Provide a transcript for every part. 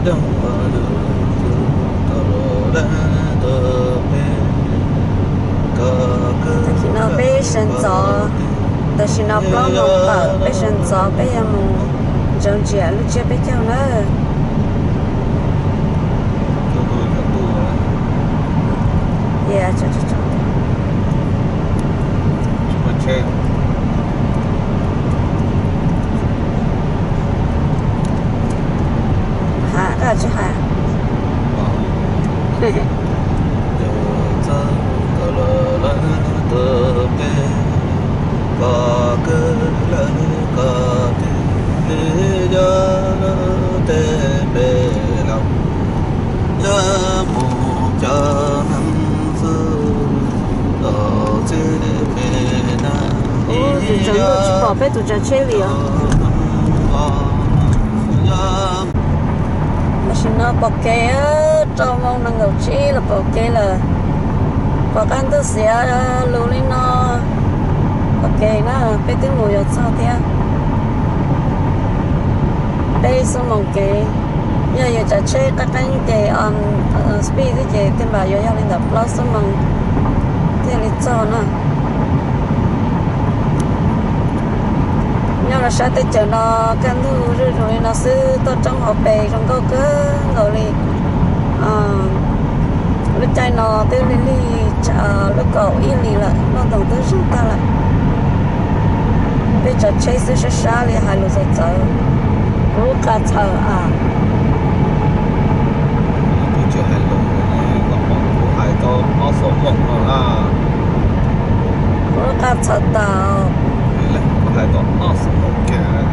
Tam sim no peb sawv ntxov, tam sim no plaub moos tawm, peb sawv ntxov peb yuav mus ntsaws ntsia lub tsiab peb caug na. Hais koj tsis hais. Tus tsov ntuj tsis pom peb tus tsav tsheb li os. Tam sim no pom kev, rau moos nees nkaum tsib los pom kev lawm. Pom qab ntuj xiav lug li no, pom kev na, peb twb mus yuav txog thiab. Peb xuab moos kev, yog yus tsav tsheb qab qeeb ces on speed xwb ces tej npam yuav yog li ntawm plaub xuab moos thiaj li txog na. Nyob rau sab teb chaws no kaj ntug zuj zus li no xwb, toj roob hauv pes zoo nkauj kawg nkaus li. Lub caij no twb lig lig lub kaum ib hlis lawm, noj ntoos twb zoo tag lawm. Peb tsav tsheb xwb sab sab li hais lus txawv txawv. Kuv lub qa txhaws a. Kuv tsis hais lus, kuv hais tau ob xuab moos no na. Kuv lub qa txhaws tas. Kuv hais tau ob xuab moos kiag.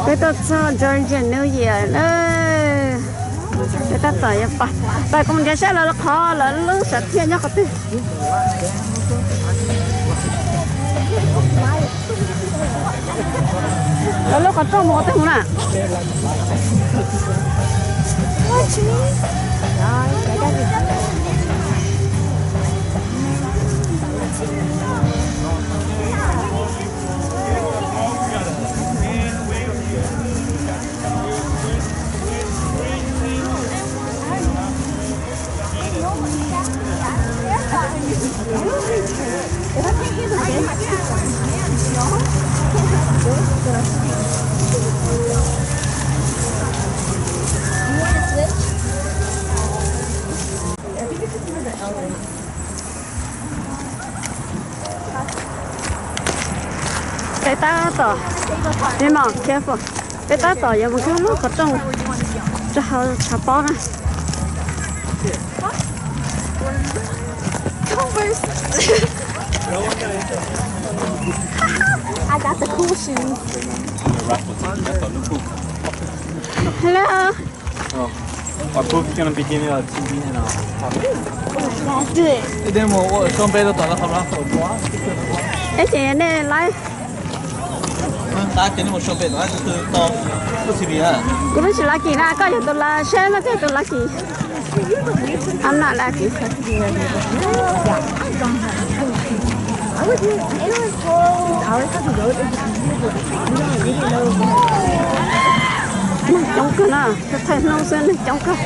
Peb tuaj txog Georgian New Year na. Peb tab tom yuav pais, pais koom nrhiav saib lawv qhov lawv lub sam thiaj nyob qhov twg. Lub qhov rooj mus ua twg mus na? Peb tab tom, peb mom careful, peb tab tom yuav mus rau lub qhov rooj rau hauv tshav pob na. I got the cool shoes. Hello. Our booth is gonna be giving out T V and uh, 对。 Ib tug mus ua suab npe rau tom no qhov no. Eb, ces nej laib. Qab ces nej mus suab npe tom no, tus tau lub T V na. Kuv twb tsis laib kis na, koj yog tus laib, saib no koj yog tus laib kis. I'm not lucky. Neeg coob kawg na, thaij hnub xwb neeg coob kawg.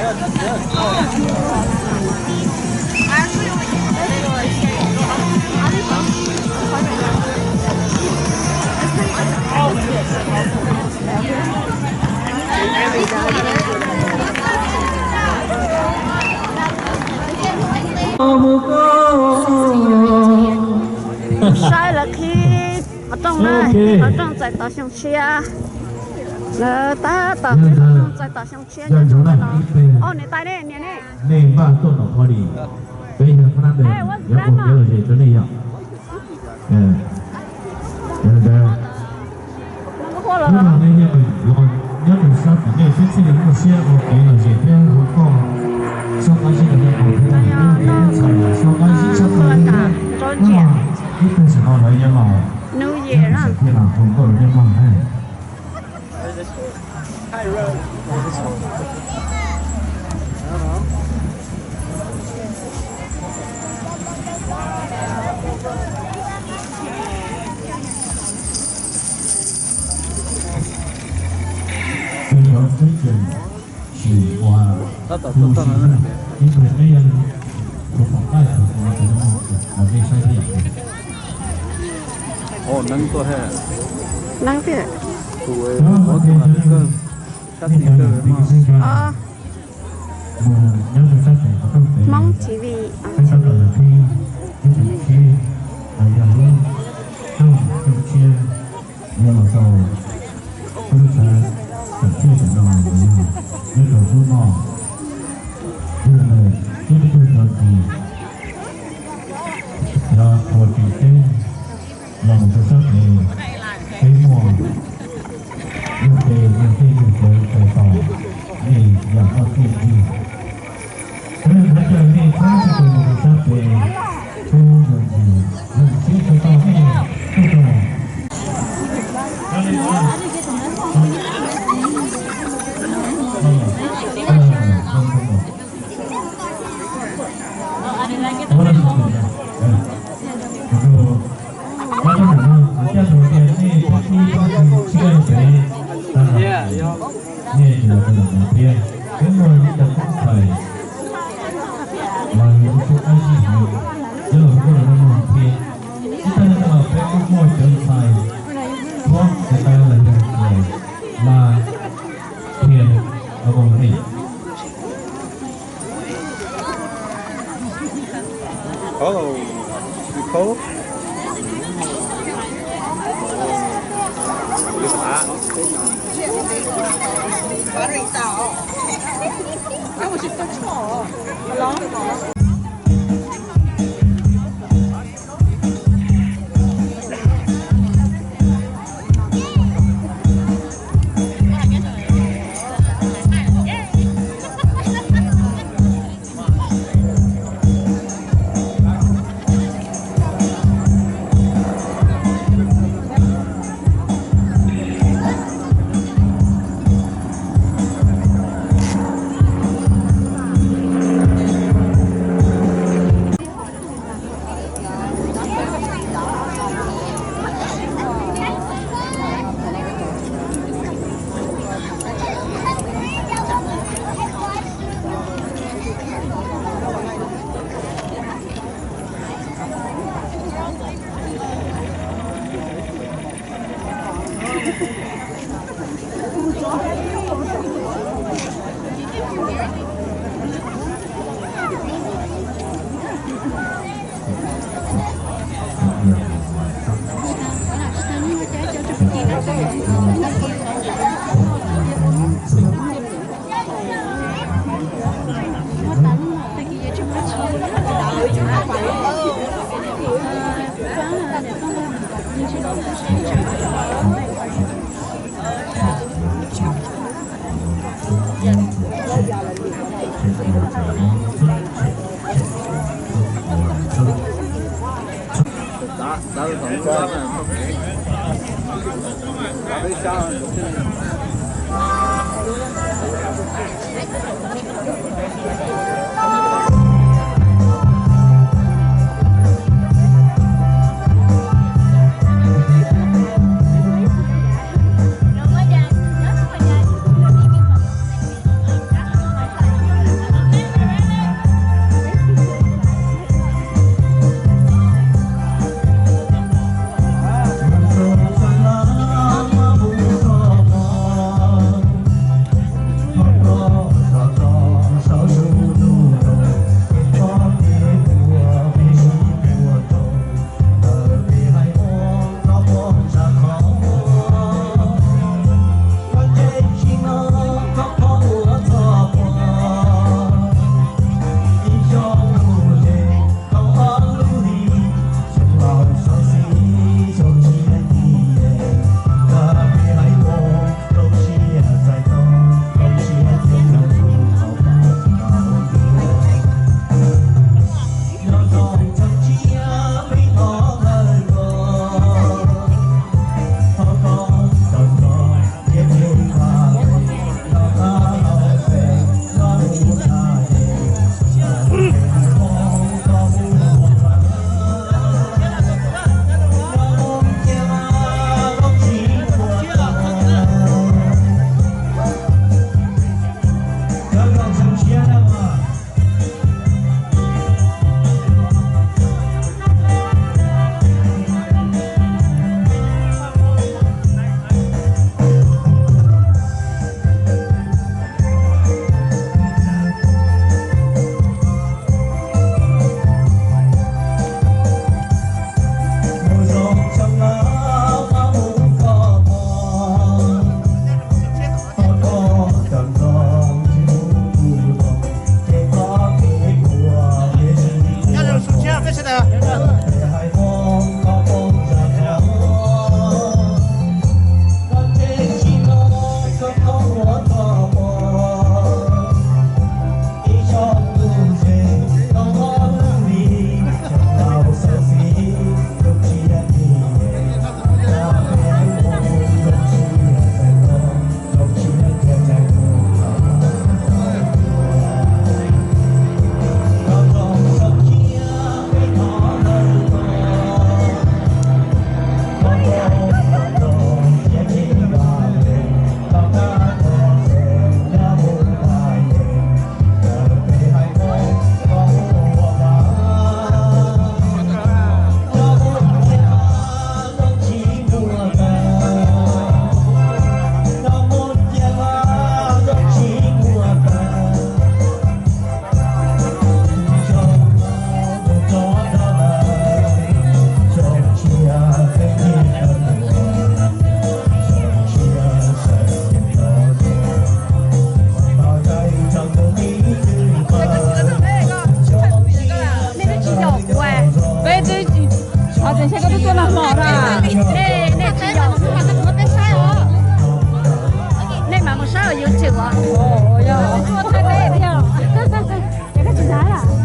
Saib lawv qhib qhov rooj na, qhib qhov rooj txais tos xyoo tshiab. Lawv tab tom qhib qhov rooj txais tos xyoo tshiab nyob rau ntawm no. Au, niam tais ne, niam ne. Nej npaj tuaj nram qhov li, peb yog phab nab tes yuav ua kev lom zem rau nej yom. Hnub no nej yeej los nyob rau sab tim nej, peb thiaj li muaj siab ua kev lom zem thiab ua koj soj qab zib rau nej thiab. Ib tug tshaj tawm thiab, hnub no ib tug tshaj tawm thiab, ib tug tshaj tawm thiab los hu nkauj rau nej mloog na. Tus cov teb ces sim ua tus sim na, ib tug peb yog tus tom qab tus ua tus no los nej saib thiab yom. Neeb tuaj thiab. Neeb thiab. Tus ua tus no sab tim kawg. Hmoob T V. Peb sab tawm lawm peb, peb tseem qhib los yog lub rooj rooj tshiab yuav los rau peb lub sab tawm tshiab tam no los yog nyob rau hnub no, yog ntawm peb tug cov txiv cov ua tseem ceeb los mus rau sab pem, peb muaj yug tes yug txij yug cawv tau tos nej yam muaj txiaj ntsig. Peb yuav nrhiav caw nej txhua tus mus rau sab pem, peb yuav ntxim zoo siab tau tos nej tuaj rau nej yuav tau los mus thiab, peb muaj ib co koob txhais los yog ib tug qab zib heev, coj los hu nkauj rau nej mloog thiab. Ib tag no los peb kuj muaj cov ntxhais Hmoob cov tau los yog ntxhais Laj Thiaj Abo Lis. Oh, you cold? Nej twb tsis yaum kuv, peb twb, qhov tseem seb koj twb tuaj noj hmo na. Nej, nej tsis yaum kuv, nej mam mus saib hauv YouTube os. Yog,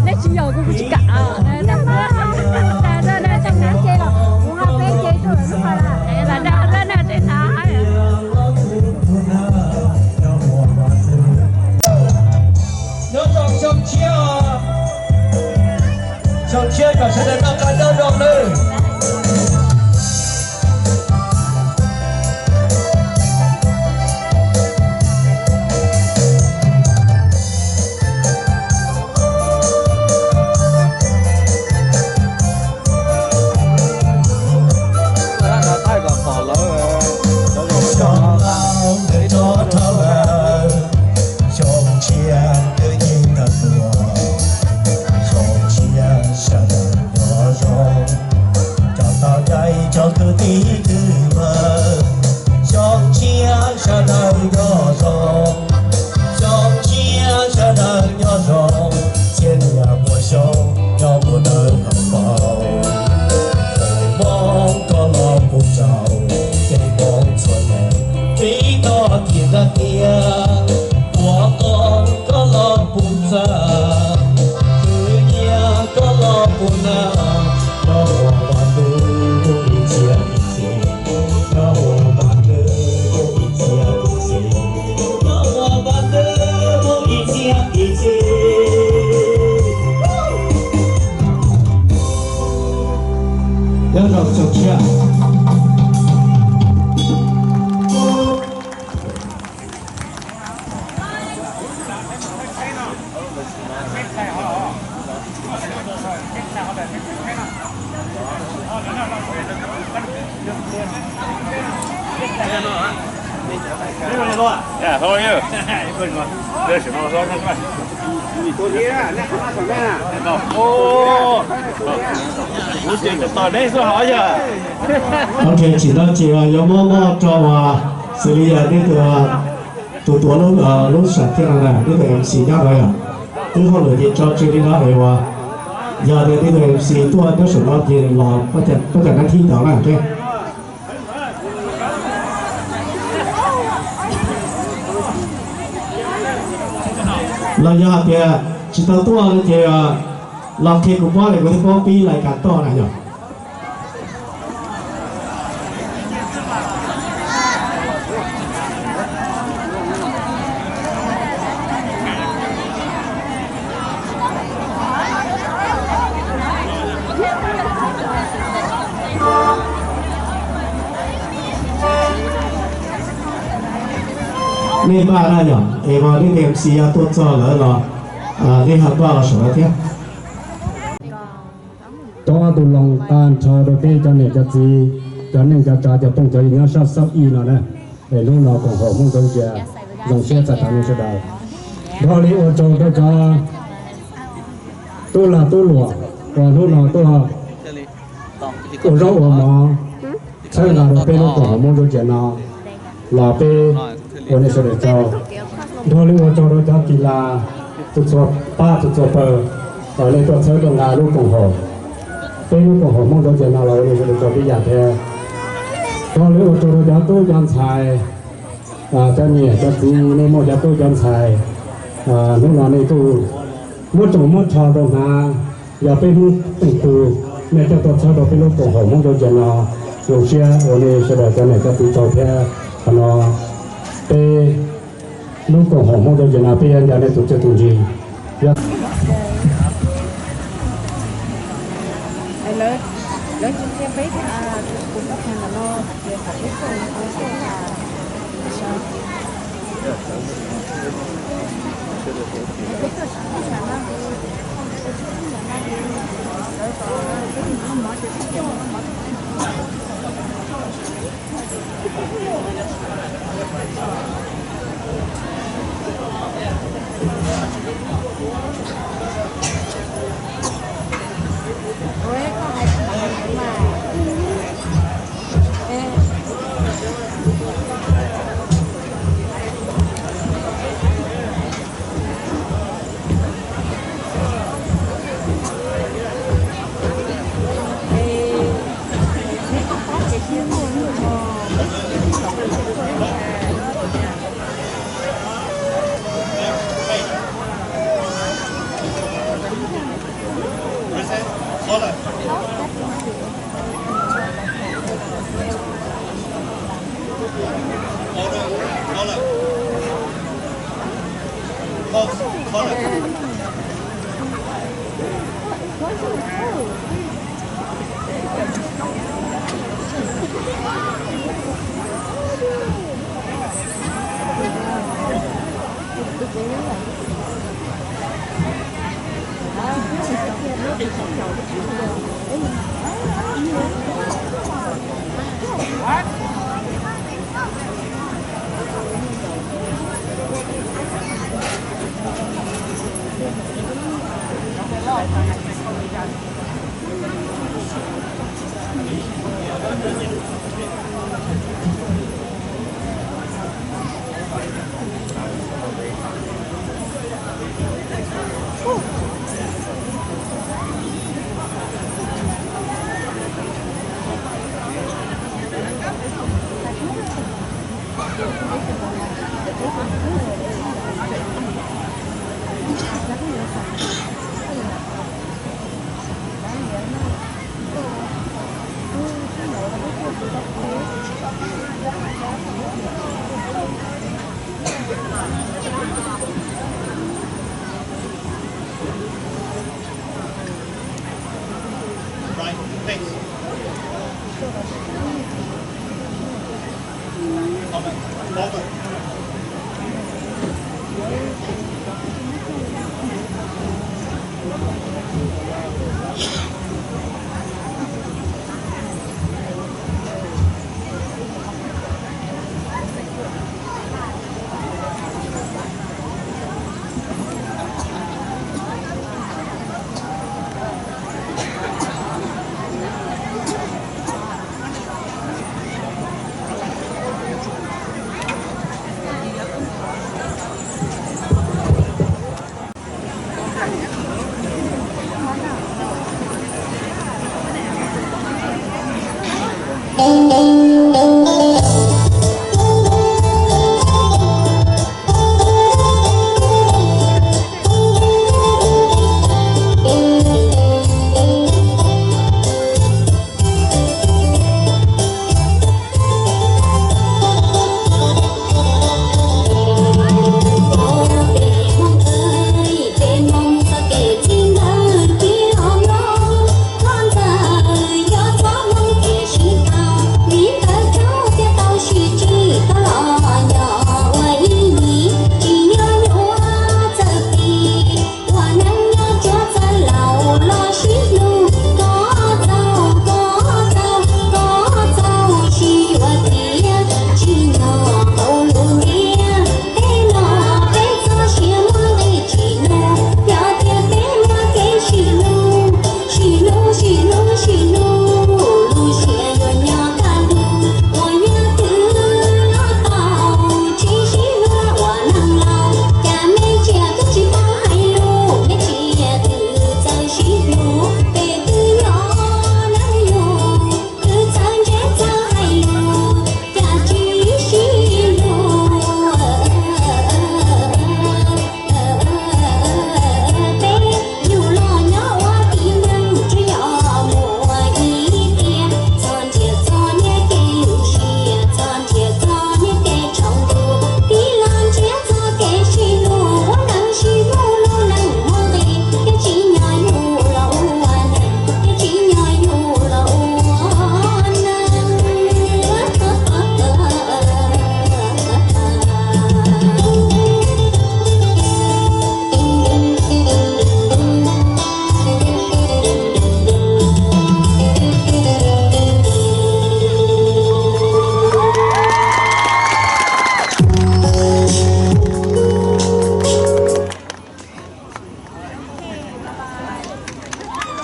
nej tsis yaum kuv, kuv tsis kam. Kuv ho peb ces tuaj lub qhov na. Nyob zoo xyoo tshiab, xyoo tshiab kom sawv daws noj qab nyob zoo nawb. Xyoo tshiab twb yeej tag tuaj, xyoo tshiab sawv daws nyob zoo. Tias ua qoob koj los puv txaj, khwv nyiaj koj los puv nag, nyob ua vas ntug mus ib txhia ib txhis, nyob ua vas ntug mus ib txhia ib txhis, nyob ua vas ntug mus ib txhia ib txhis. Nyob zoo tsoom tshiab. Ok, tsis tau ces yuav muab moj rau uas xws li yog nej tus, tus tuav lub sam thiaj no na, nej tus MC nyob no yog twb hauj lwm ces tso tseg li no es uas yog tias nej tus MC tuaj nyob saum no ces los pob cam nab thib tod na. Los yog hais tias tsis tau tuaj no ces los qhia kuv paub es kuv thiaj paub pib lais kas toj na yog. Nej npaj na yog es vos nej MC yog tuaj txog lawm los nej ho npaj los saum no thiab. Rau ob tug loo tag nrho rau peb cov niam cov txiv, cov neej cov tsav, cov phooj cov ywg nyob sab Xauv Ib no na, es hnub no koom haum Hmoob Ntxoov Cia zoo siab txais tos nej sawv daws. Nrog li ua tsaug rau cov tub lag tub luam uas hnub no tuaj ua zaub ua mov txhawb nqa rau peb lub koom haum Hmoob Ntxoov Cia no los peb ua nej sawv daws tsaug. Nrog li ua tsaug rau cov kis las txhua txhua pab txhua txhua pawg uas nej tuaj txhawb tuaj nqa lub koom haum, peb lub koom haum Hmoob Ntxoov Cia no los ua nej sawv daws tsaug peb yam thiab. Nrog li ua tsaug rau cov tub cov ntxhais, cov niam cov txiv, nej muaj cov tub cov ntxhais, hnub no nej kuj muab tsoos muab tsho rau hnav, yog peb hnub teem tus nej coj tuaj txhawb rau peb lub koom haum Hmoob Ntxoov Cia no, zoo siab ua nej sawv daws cov niam cov txiv tsaug thiab. Qhov no peb lub koom haum Hmoob Ntxoov Cia no peb yuav nco nej tus txiaj tus ntsig.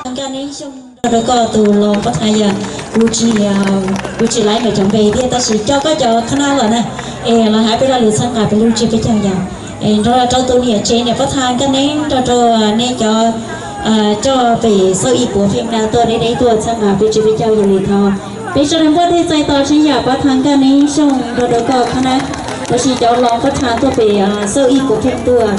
Nkaj Neeb Xyooj, nrog rau koj tus los pab tha yog kuv tsis, kuv tsis laib nws cov npe thiab, tab sis coj koj cov qhab nab los na, es los hais peb lo lus txhawb nqa peb lub tsiab peb caug yom. Es nrog rau tus niam tsev niam pab tha Nkaj Neeb nrog rau nej cov coj pem Xauj Ib Puav Pheej na tuaj deb deb tuaj txhawb nqa peb tsiab peb caug yog li thov peb sawv daws npuaj tej txais tos tseeb yam pab tha Nkaj Neeb Xyooj nrog rau koj qhab nab, tab sis cov los pab tha tuaj pem Xauj Ib Puav Pheej tuaj.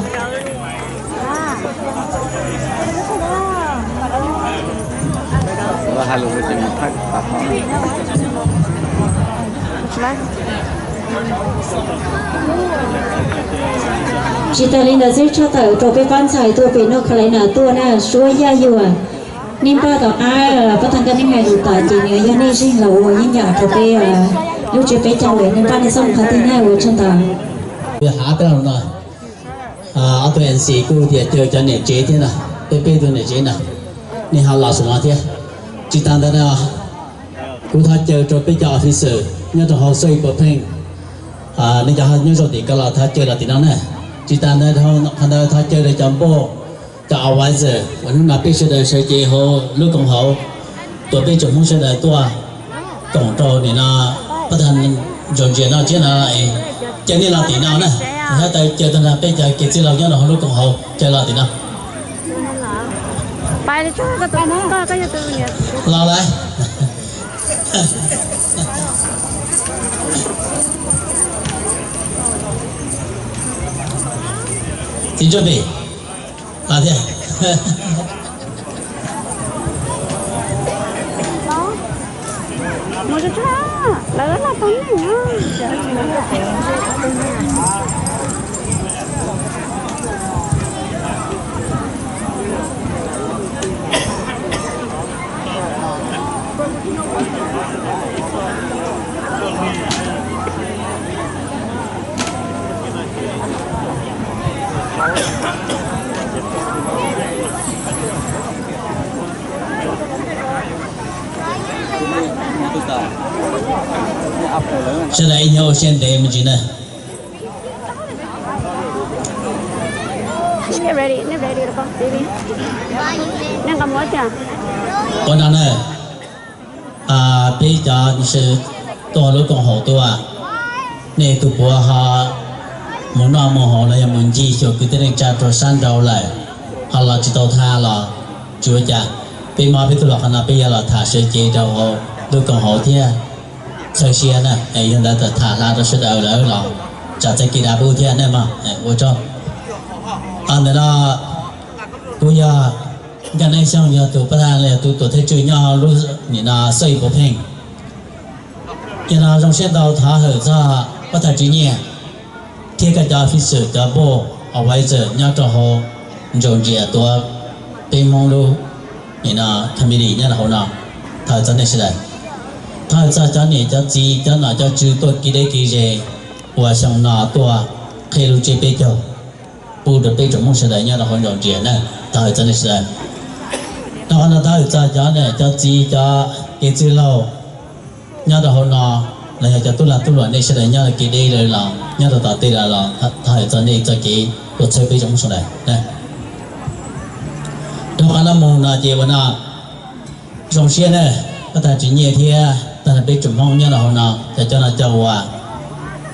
Tsis tas li ntawd xwb, tshaj tawm rau peb pab ntxhais tuaj pem North Carolina tuaj na, Suab Yaj Yuam. Nej npaj tom qab pab tha Nkaj Neeb hais lus tas ces nws yog nej zeeg los ua yeeb yam rau peb lub tsiab peb caug lawm, nej npaj nej txoj lus qhov twg na ua tshaj tawm. Hav peb no, ob tug M C kuj tias caw cov niam tsev thiab na, peb peb tug niam tsev na, nej ho los saum no thiab. Tsis tas ntawd na, kuv thov caw rau peb cov officer nyob rau hauv Xauj Ib Puav Pheej, nej cov nyob rau tim ko los thov caw los tim no na. Tsis tas ntawd, qhov ntawd thov caw rau cov npauj, cov advisor uas hnub no peb sawv daws sawv cev hauv lub koom haum, tuav peb tsoom Hmoob sawv daws tuaj koom rau nim no pab tha Ntsaum Ntsia no tsiab no, caw nej los tim no na. Nyob tau caw tag nrho peb cov kev txwj laug nyob rau hauv lub koom haum caw los tim no. Los lawm. Txiv Ntsuab Pem los thiab. Sawv daws ib nyuag ua siab ntev me ntsis na. Ua no na, peb cov tuaj lub koom haum tuaj, nej tus puav ho mus noj mus haus los yog mus ncig xyuas kwv tij neej tsa rau sab nraud lawm, ho los tsis tau thaj los tsis ua cas. Peb mob peb tuaj los qhov no peb yuav los tham sawv cev rau hauv lub koom haum thiab txhawb siab na, yog ntawd tham hla rau sawv daws lawm los tsam txais kev dav pub thiab nej mog. Ua tsaug. Ntawm no kuv yog Nkaj Neeb Xyooj, yog tus pab thaj los yog tus tuam thawj tswj nyob lub nim no xoj i puav pheej. Yog no zoo siab ntau thov hawm txog pab thaj tswv nyiaj thiab koj cov officer cov board of advisor nyob rau hauv ntsaum ntsia tuav peb Hmoob lub nim no committee nyob rau hauv no. Thov hawm txog nej sawv daws. Thov hawm txog cov niam cov txiv cov nom cov tswv tuaj kev deb kev ze uas xyoo no tuaj qhib lub tsiab peb caug pub rau peb tsoom Hmoob sawv daws nyob rau hauv ntsaum ntsia na. Thov hawm txog nej sawv daws. Rau qhov no thov hawm txog cov niam cov txiv cov kev txwj laug nyob rau hauv no, los yog cov tub lag tub luam nej sawv daws nyob rau kev deb lawm los nyob rau tom tej lawm los thov hawm txog nej txoj kev tuaj txhawb peb tsoom Hmoob sawv daws. Rau qhov no mus no ces ua no zoo siab na, pab thaj tswv nyiaj thiab tag nrho peb tsoom Hmoob nyob rau hauv no cov coj no coj ua,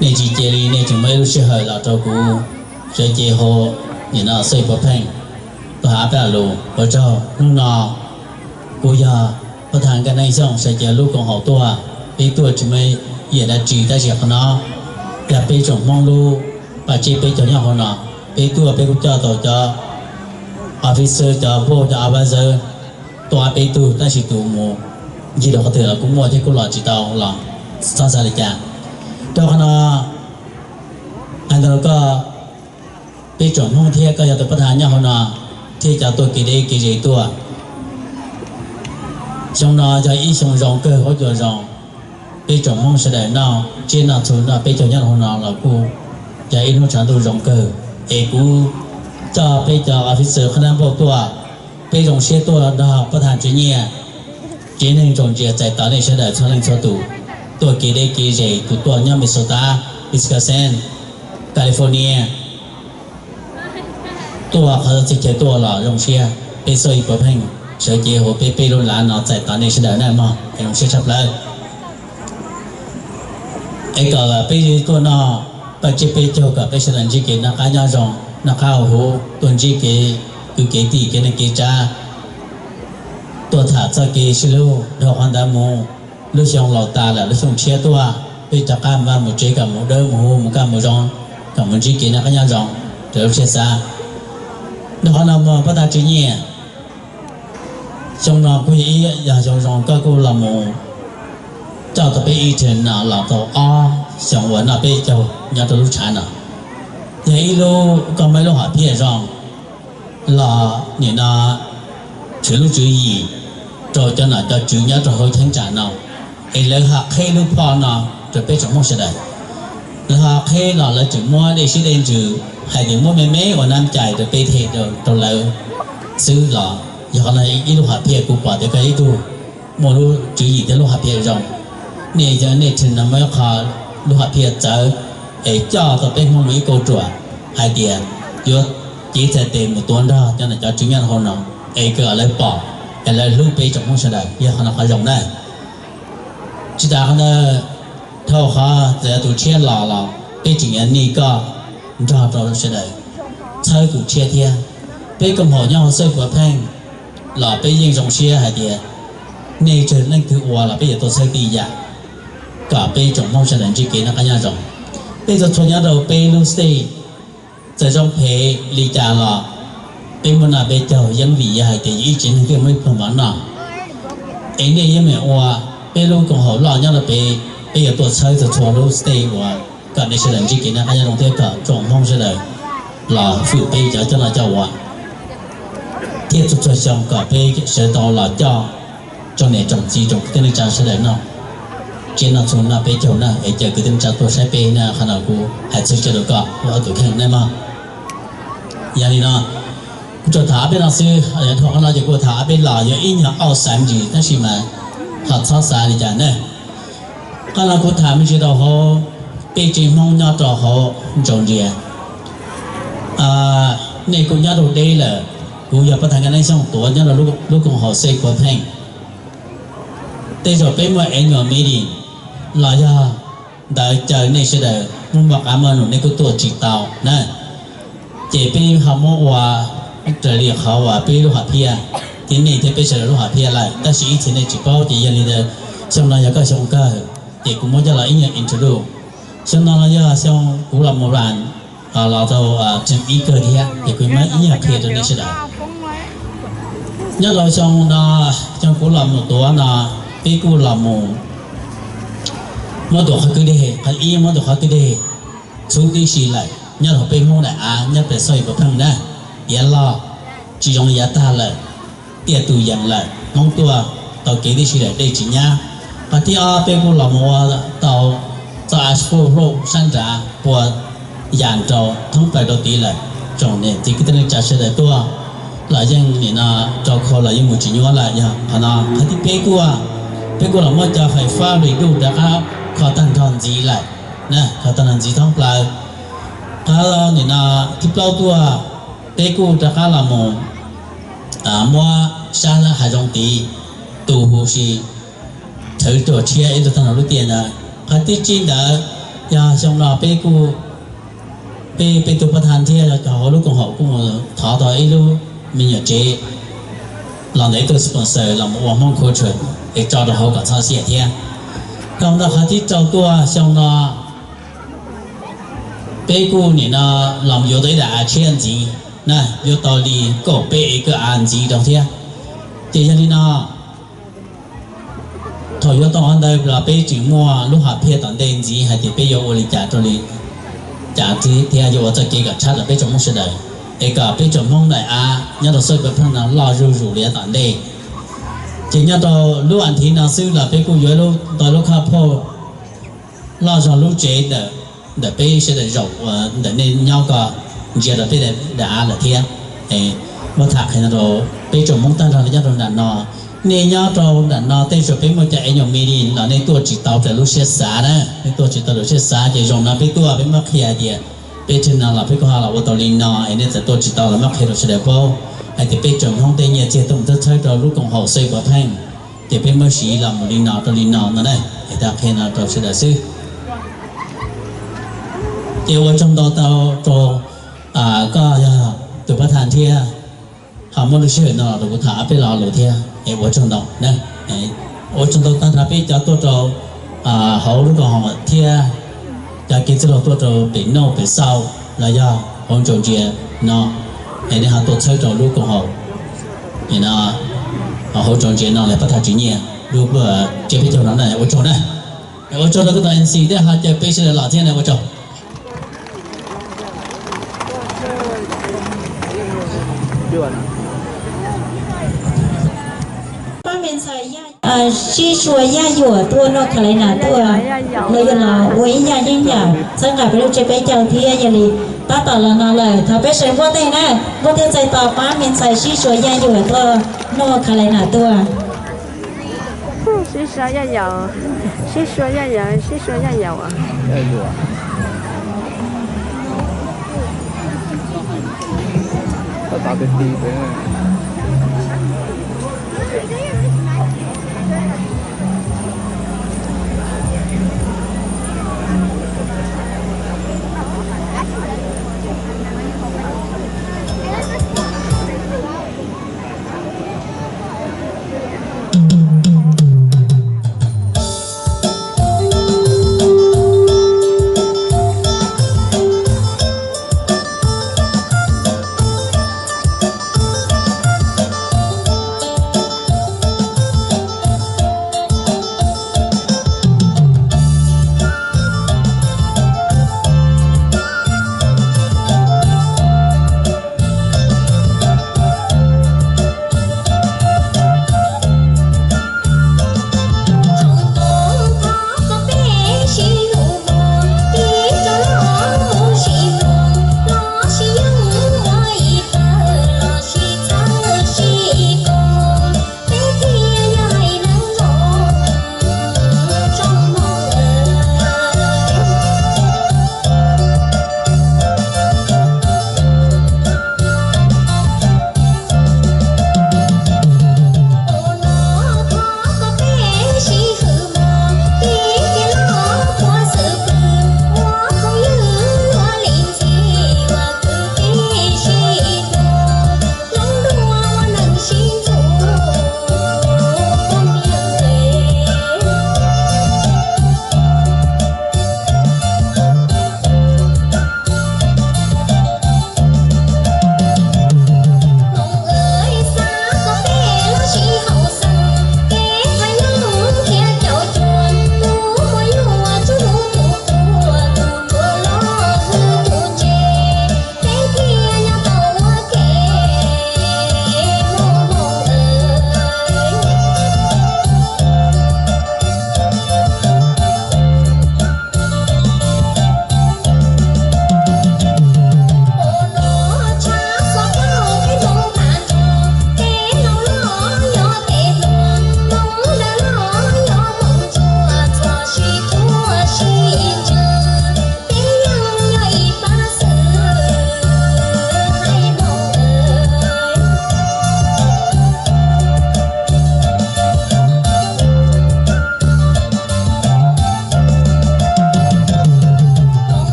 nej tsis cia li nej tseem muaj ib lub sij hawm los rau kuv sawv cev hauv nim no xoj i puav pheej tuaj hais peb lo lus. Ua tsaug. Hnub no kuv yog pab thaj Nkaj Neeb Xyooj sawv cev lub koom haum tuaj, peb tuaj tsis muaj yam dab tsi tab sis qhov no yog peb tsoom Hmoob lub paj tsib peb caug nyob hauv no. Peb tuaj peb kuj coj tau cov officer cov board cov advisor tuaj ob peb tug tab sis tus mus ncig rau qhov twg los kuj muaj thiab kuj los tsis tau los txhob xav li cas. Rau qhov no hais ntawd rau koj, peb tsoom Hmoob thiab koj yog tus pab thaj nyob hauv no thiab cov tuaj kev deb kev ze tuaj, xyoo no yog ib xyoo zoo kawg huab cua zoo. Peb tsoom Hmoob sawv daws noj tsiab noj txhu noj peb caug nyob rau hauv no los kuj yog ib hnub tshav ntuj zoo kawg. Es kuv coj peb cov officer qhab nab npauj tuaj, peb zoo siab tuaj nrog pab thaj tswv nyiaj, tsev neeg tsoom ntsia txais tos nej sawv daws txhua leej txhua tus tuaj kev deb kev ze, tus tuaj nyob Minnesota, Wisconsin, California, tuaj qhov txhia chaw tuaj los zoo siab. Peb xoj i puav pheej sawv cev hauv peb peb lub lav no txais tos nej sawv daws na mog, zoo siab tshaj plaws. Es kom peb tuaj noj paj tsib peb caug kom peb sawv daws ntsib kev noj qab nyob zoo, noj qab haus huv, tuaj ntsib kev kwv kev tij kev neej kev tsav, tuaj tham txoj kev sib hlub dhau qhov ntawd mus. Lub xyoo laus tas lawm lub xyoo tshiab tuaj, peb rov qab mus vaj mus tsev kom mus dawb mus huv mus kaj mus zoo, kom mus ntsib kev noj qab nyob zoo raws lub siab xav. Dhau qhov no mus pab thaj tswv nyiaj, xyoo no kuj yog ib yog xyoo zoo koj kuj los mus coj tau peb ib txhia no los tau ob xyoo uas noj peb caug nyob rau lub tshav no. Yog ib lub koj muaj ib lub hom phiaj zoo los nim no tshwv lub tswv yim rau cov nom cov tswv nyob rau hauv cheeb tsam no, es lawv ho qhib lub phoj no rau peb tsoom Hmoob sawv daws. Lawv ho qhib los lawv tseem muab dej siab dej ntsws hais tias muab me me ua nab cai rau peb them rau lawv xwb los yog qhov no ib lub hom phiaj kuv pom tias koj ib tug muaj lub tswv yim thiab lub hom phiaj zoo. Nej yog nej txhia no muaj ib qho lub hom phiaj txawv es coj tau peb Hmoob mus ib kauj ruam hais tias yuav cev txhais tes mus tuav nrog cov nom cov tswv nyob rau hauv no es kom lawv pom es lawv hlub peb tsoom Hmoob sawv daws, yog qhov no qhov zoo na. Tsis tas qhov ntawd, dhau qhov txawm yog tus tshiab los los peb tseem yuav nij koj nrog rau sawv daws txhawb tus tshiab thiab. Peb koom haum nyob hauv xoj i puav pheej los peb yeej zoo siab hais tias nej txawm leej twg ua los peb yuav tuaj txhawb tib yam kom peb tsoom Hmoob sawv daws ntsib kev noj qab nyob zoo. Peb txhua txhua nyob rau peb lub state, txawm zoo phem li cas los peb muaj noj peb caug yeej vim yog hais tias yus ib tsev neeg thiaj muaj ib pluag mov noj. Es nej yeej meem ua peb lub koom haum loj nyob rau pem peb yuav tuaj txhawb txhua txhua lub stage uas kom nej sawv daws ntsib kev noj qab nyob zoo thiab kom tsoom Hmoob sawv daws los hwm peb cov coj noj coj ua, thiab txhua txhua xyoo kom peb sawv tau los coj tsoom niam tsoom txiv tsoom kwv tij neej tsa sawv daws noj tsiab noj txhuv noj peb caug na, es caw kwv tij neej tsa tuaj saib peb na. Qhov no kuv hais txhua txhua rau koj ob tug kheej na mog. Yog li no, kuv tsuas tham ob peb lo xwb, dhau qhov no ces kuv tham ob peb lo, yog ib nyuag auj xav ntsis tab sis mas ho txhob xav li cas na. Qhov no kuv tham me ntsis rau hauv peb tsev Hmoob nyob rau hauv Ntsaus Ntsia. Nej kuj nyob rau deb lawm, kuv yog pab thas Nkaj Neeb Xyooj tuav nyob rau lub koom haum Xeeb Phuv Pheej. Tej zaum peb muaj annual meeting los yog ntawd caw nej sawv daws muaj muaj qab muaj num nej kuj tuaj tsis tau na. Ces peb ho muab ua raws li qhov uas peb lub hom phiaj thiab nej thiab peb sawv daws lub hom phiaj lawm, tab sis ib txhia nej tsis paub ces yog li ntawd xyoo no yog koj xyoo kawg ces kuv muab coj los ib nyuag introduce. Xyoo no los yog xyoo kuv los mus run los tau tseem ib kawg thiab ces kuv muab ib nyuag qhia rau nej sawv daws. Nyob rau xyoo no, xyoo kuv los mus tuav no, peb kuj los mus muab tus qhov kwj deg, qhov ib muab tus qhov kwj deg txhub tib si lawm nyob rau peb Hmoob daim av nyob pem Xeeb Phuv Pheej na, tiav loj tsis zoo li yav tag lawm, tiaj tus yees lawm, Hmoob tuaj tau kev tib si lawm dej tsis nyab. Qhov thib ob peb kuj los mus ua tau txoj asphalt road sab nrad pua yas nrau thoob plaws rau tid lawm, tsoom niam txiv kwv tij neej tsa sawv daws tuaj los yeej nim no rau khau los yeej mus tsis nyuaj lawm. Yog qhov no qhov thib peb kuj, peb kuj los muab cov fais fab reduce rov qab kho tag nrho ntxiv lawm na, kho tag nrho ntxiv thoob plaws. Qhov nim no thib plaub tuaj peb kuj rov qab los mus muab sab hav zoov tid tu huv si, thawv rua tshiab ib tug tag nrho lub tiaj ntawd. Qhov thib tsib ntawd yog xyoo no peb kuj, peb, peb tus pab thas thiab cov hauv lub koom haum kuj mus thov tau ib lub me nyuam tsev los ntawm ib tug sponsor los mus ua Hmoob culture es tso rau hauv kom txhob xiam thiab. Rau ntawm qhov thib rau tuaj xyoo no peb kuj nim no los yuav tau ib daim av tshiab ntxiv na, yuav tau li kaum peb acre av ntxiv rau thiab. Ces yog li no thaum yuav tau qhov ntawd los peb tseem muaj lub hom phiaj tom ntej ntxiv hais tias peb yuav ua li cas rau li cas thiab yuav ua txoj kev kom tshab rau peb tsoom Hmoob sawv daws, es kom peb tsoom Hmoob daim av nyob rau Xeeb Phuv Pheej no loj zuj zus li tom ntej. Ces nyob rau lub as thiv no xwb los peb kuj yuav tau lub khab phauj loj zog lub tsev ntawm peb sawv daws zaum uas ntawm nej nyob ko ntsia rau peb daim av lawm thiab. Muab tham qhia no rau peb tsoom Hmoob tag nrho nyob rau nram no, nej nyob rau nram no tej zaum peb muaj cov annual meeting los nej tuaj tsis tau raws lub siab xav na, nej tuaj tsis tau raws lub siab xav ces zaum no peb tuaj peb muab qhia hais tias peb tseg no los peb kuj ho los ua tau li no es nej txawm tuaj tsis tau los muab qhia rau sawv daws paub hais tias peb tsoom Hmoob tej nyiaj txiag tuaj mus txhawb txhawb rau lub koom haum Xeeb Phuv Pheej, ces peb muab siv los mus li no rau li no no na, es tau qhia no rau sawv daws xwb. Ces ua tsaug ntau tau rau koj yog tus pab thas thiab ho muab lub sij hawm no los rau kuv tham ob peb lo lus thiab es ua tsaug ntau na. Ua tsaug ntau tag nrho peb cov tuaj rau hauv lub koom haum thiab cov kev txwj laug tuaj rau pem noj pem xauj los yog hauv Ntsaus Ntsia no, es nej ho tuaj txhawb rau lub koom haum, hauv Ntsaus Ntsia no lawm pab thas tswv nyiaj lub tsiab peb caug no na, ua tsaug na. Ua tsaug rau koj tus M C thiab ho caw peb sawv daws los thiab na, ua tsaug. Sib Sua Yaj Yuam tuaj, North Carolina tuaj, los yog los ua ib yam yeeb yam txhawb nqa peb lub tsiab peb caug thiab. Yog li tab tom los no lawm thov peb sawv npuaj tej na, npuaj tej txais tos pab me ntxhais Sib Sua Yaj Yuam tuaj, North Carolina tuaj. Sib Sua Yaj Yuam, Sib Sua Yaj Yuam, Sib Sua Yaj Yuam.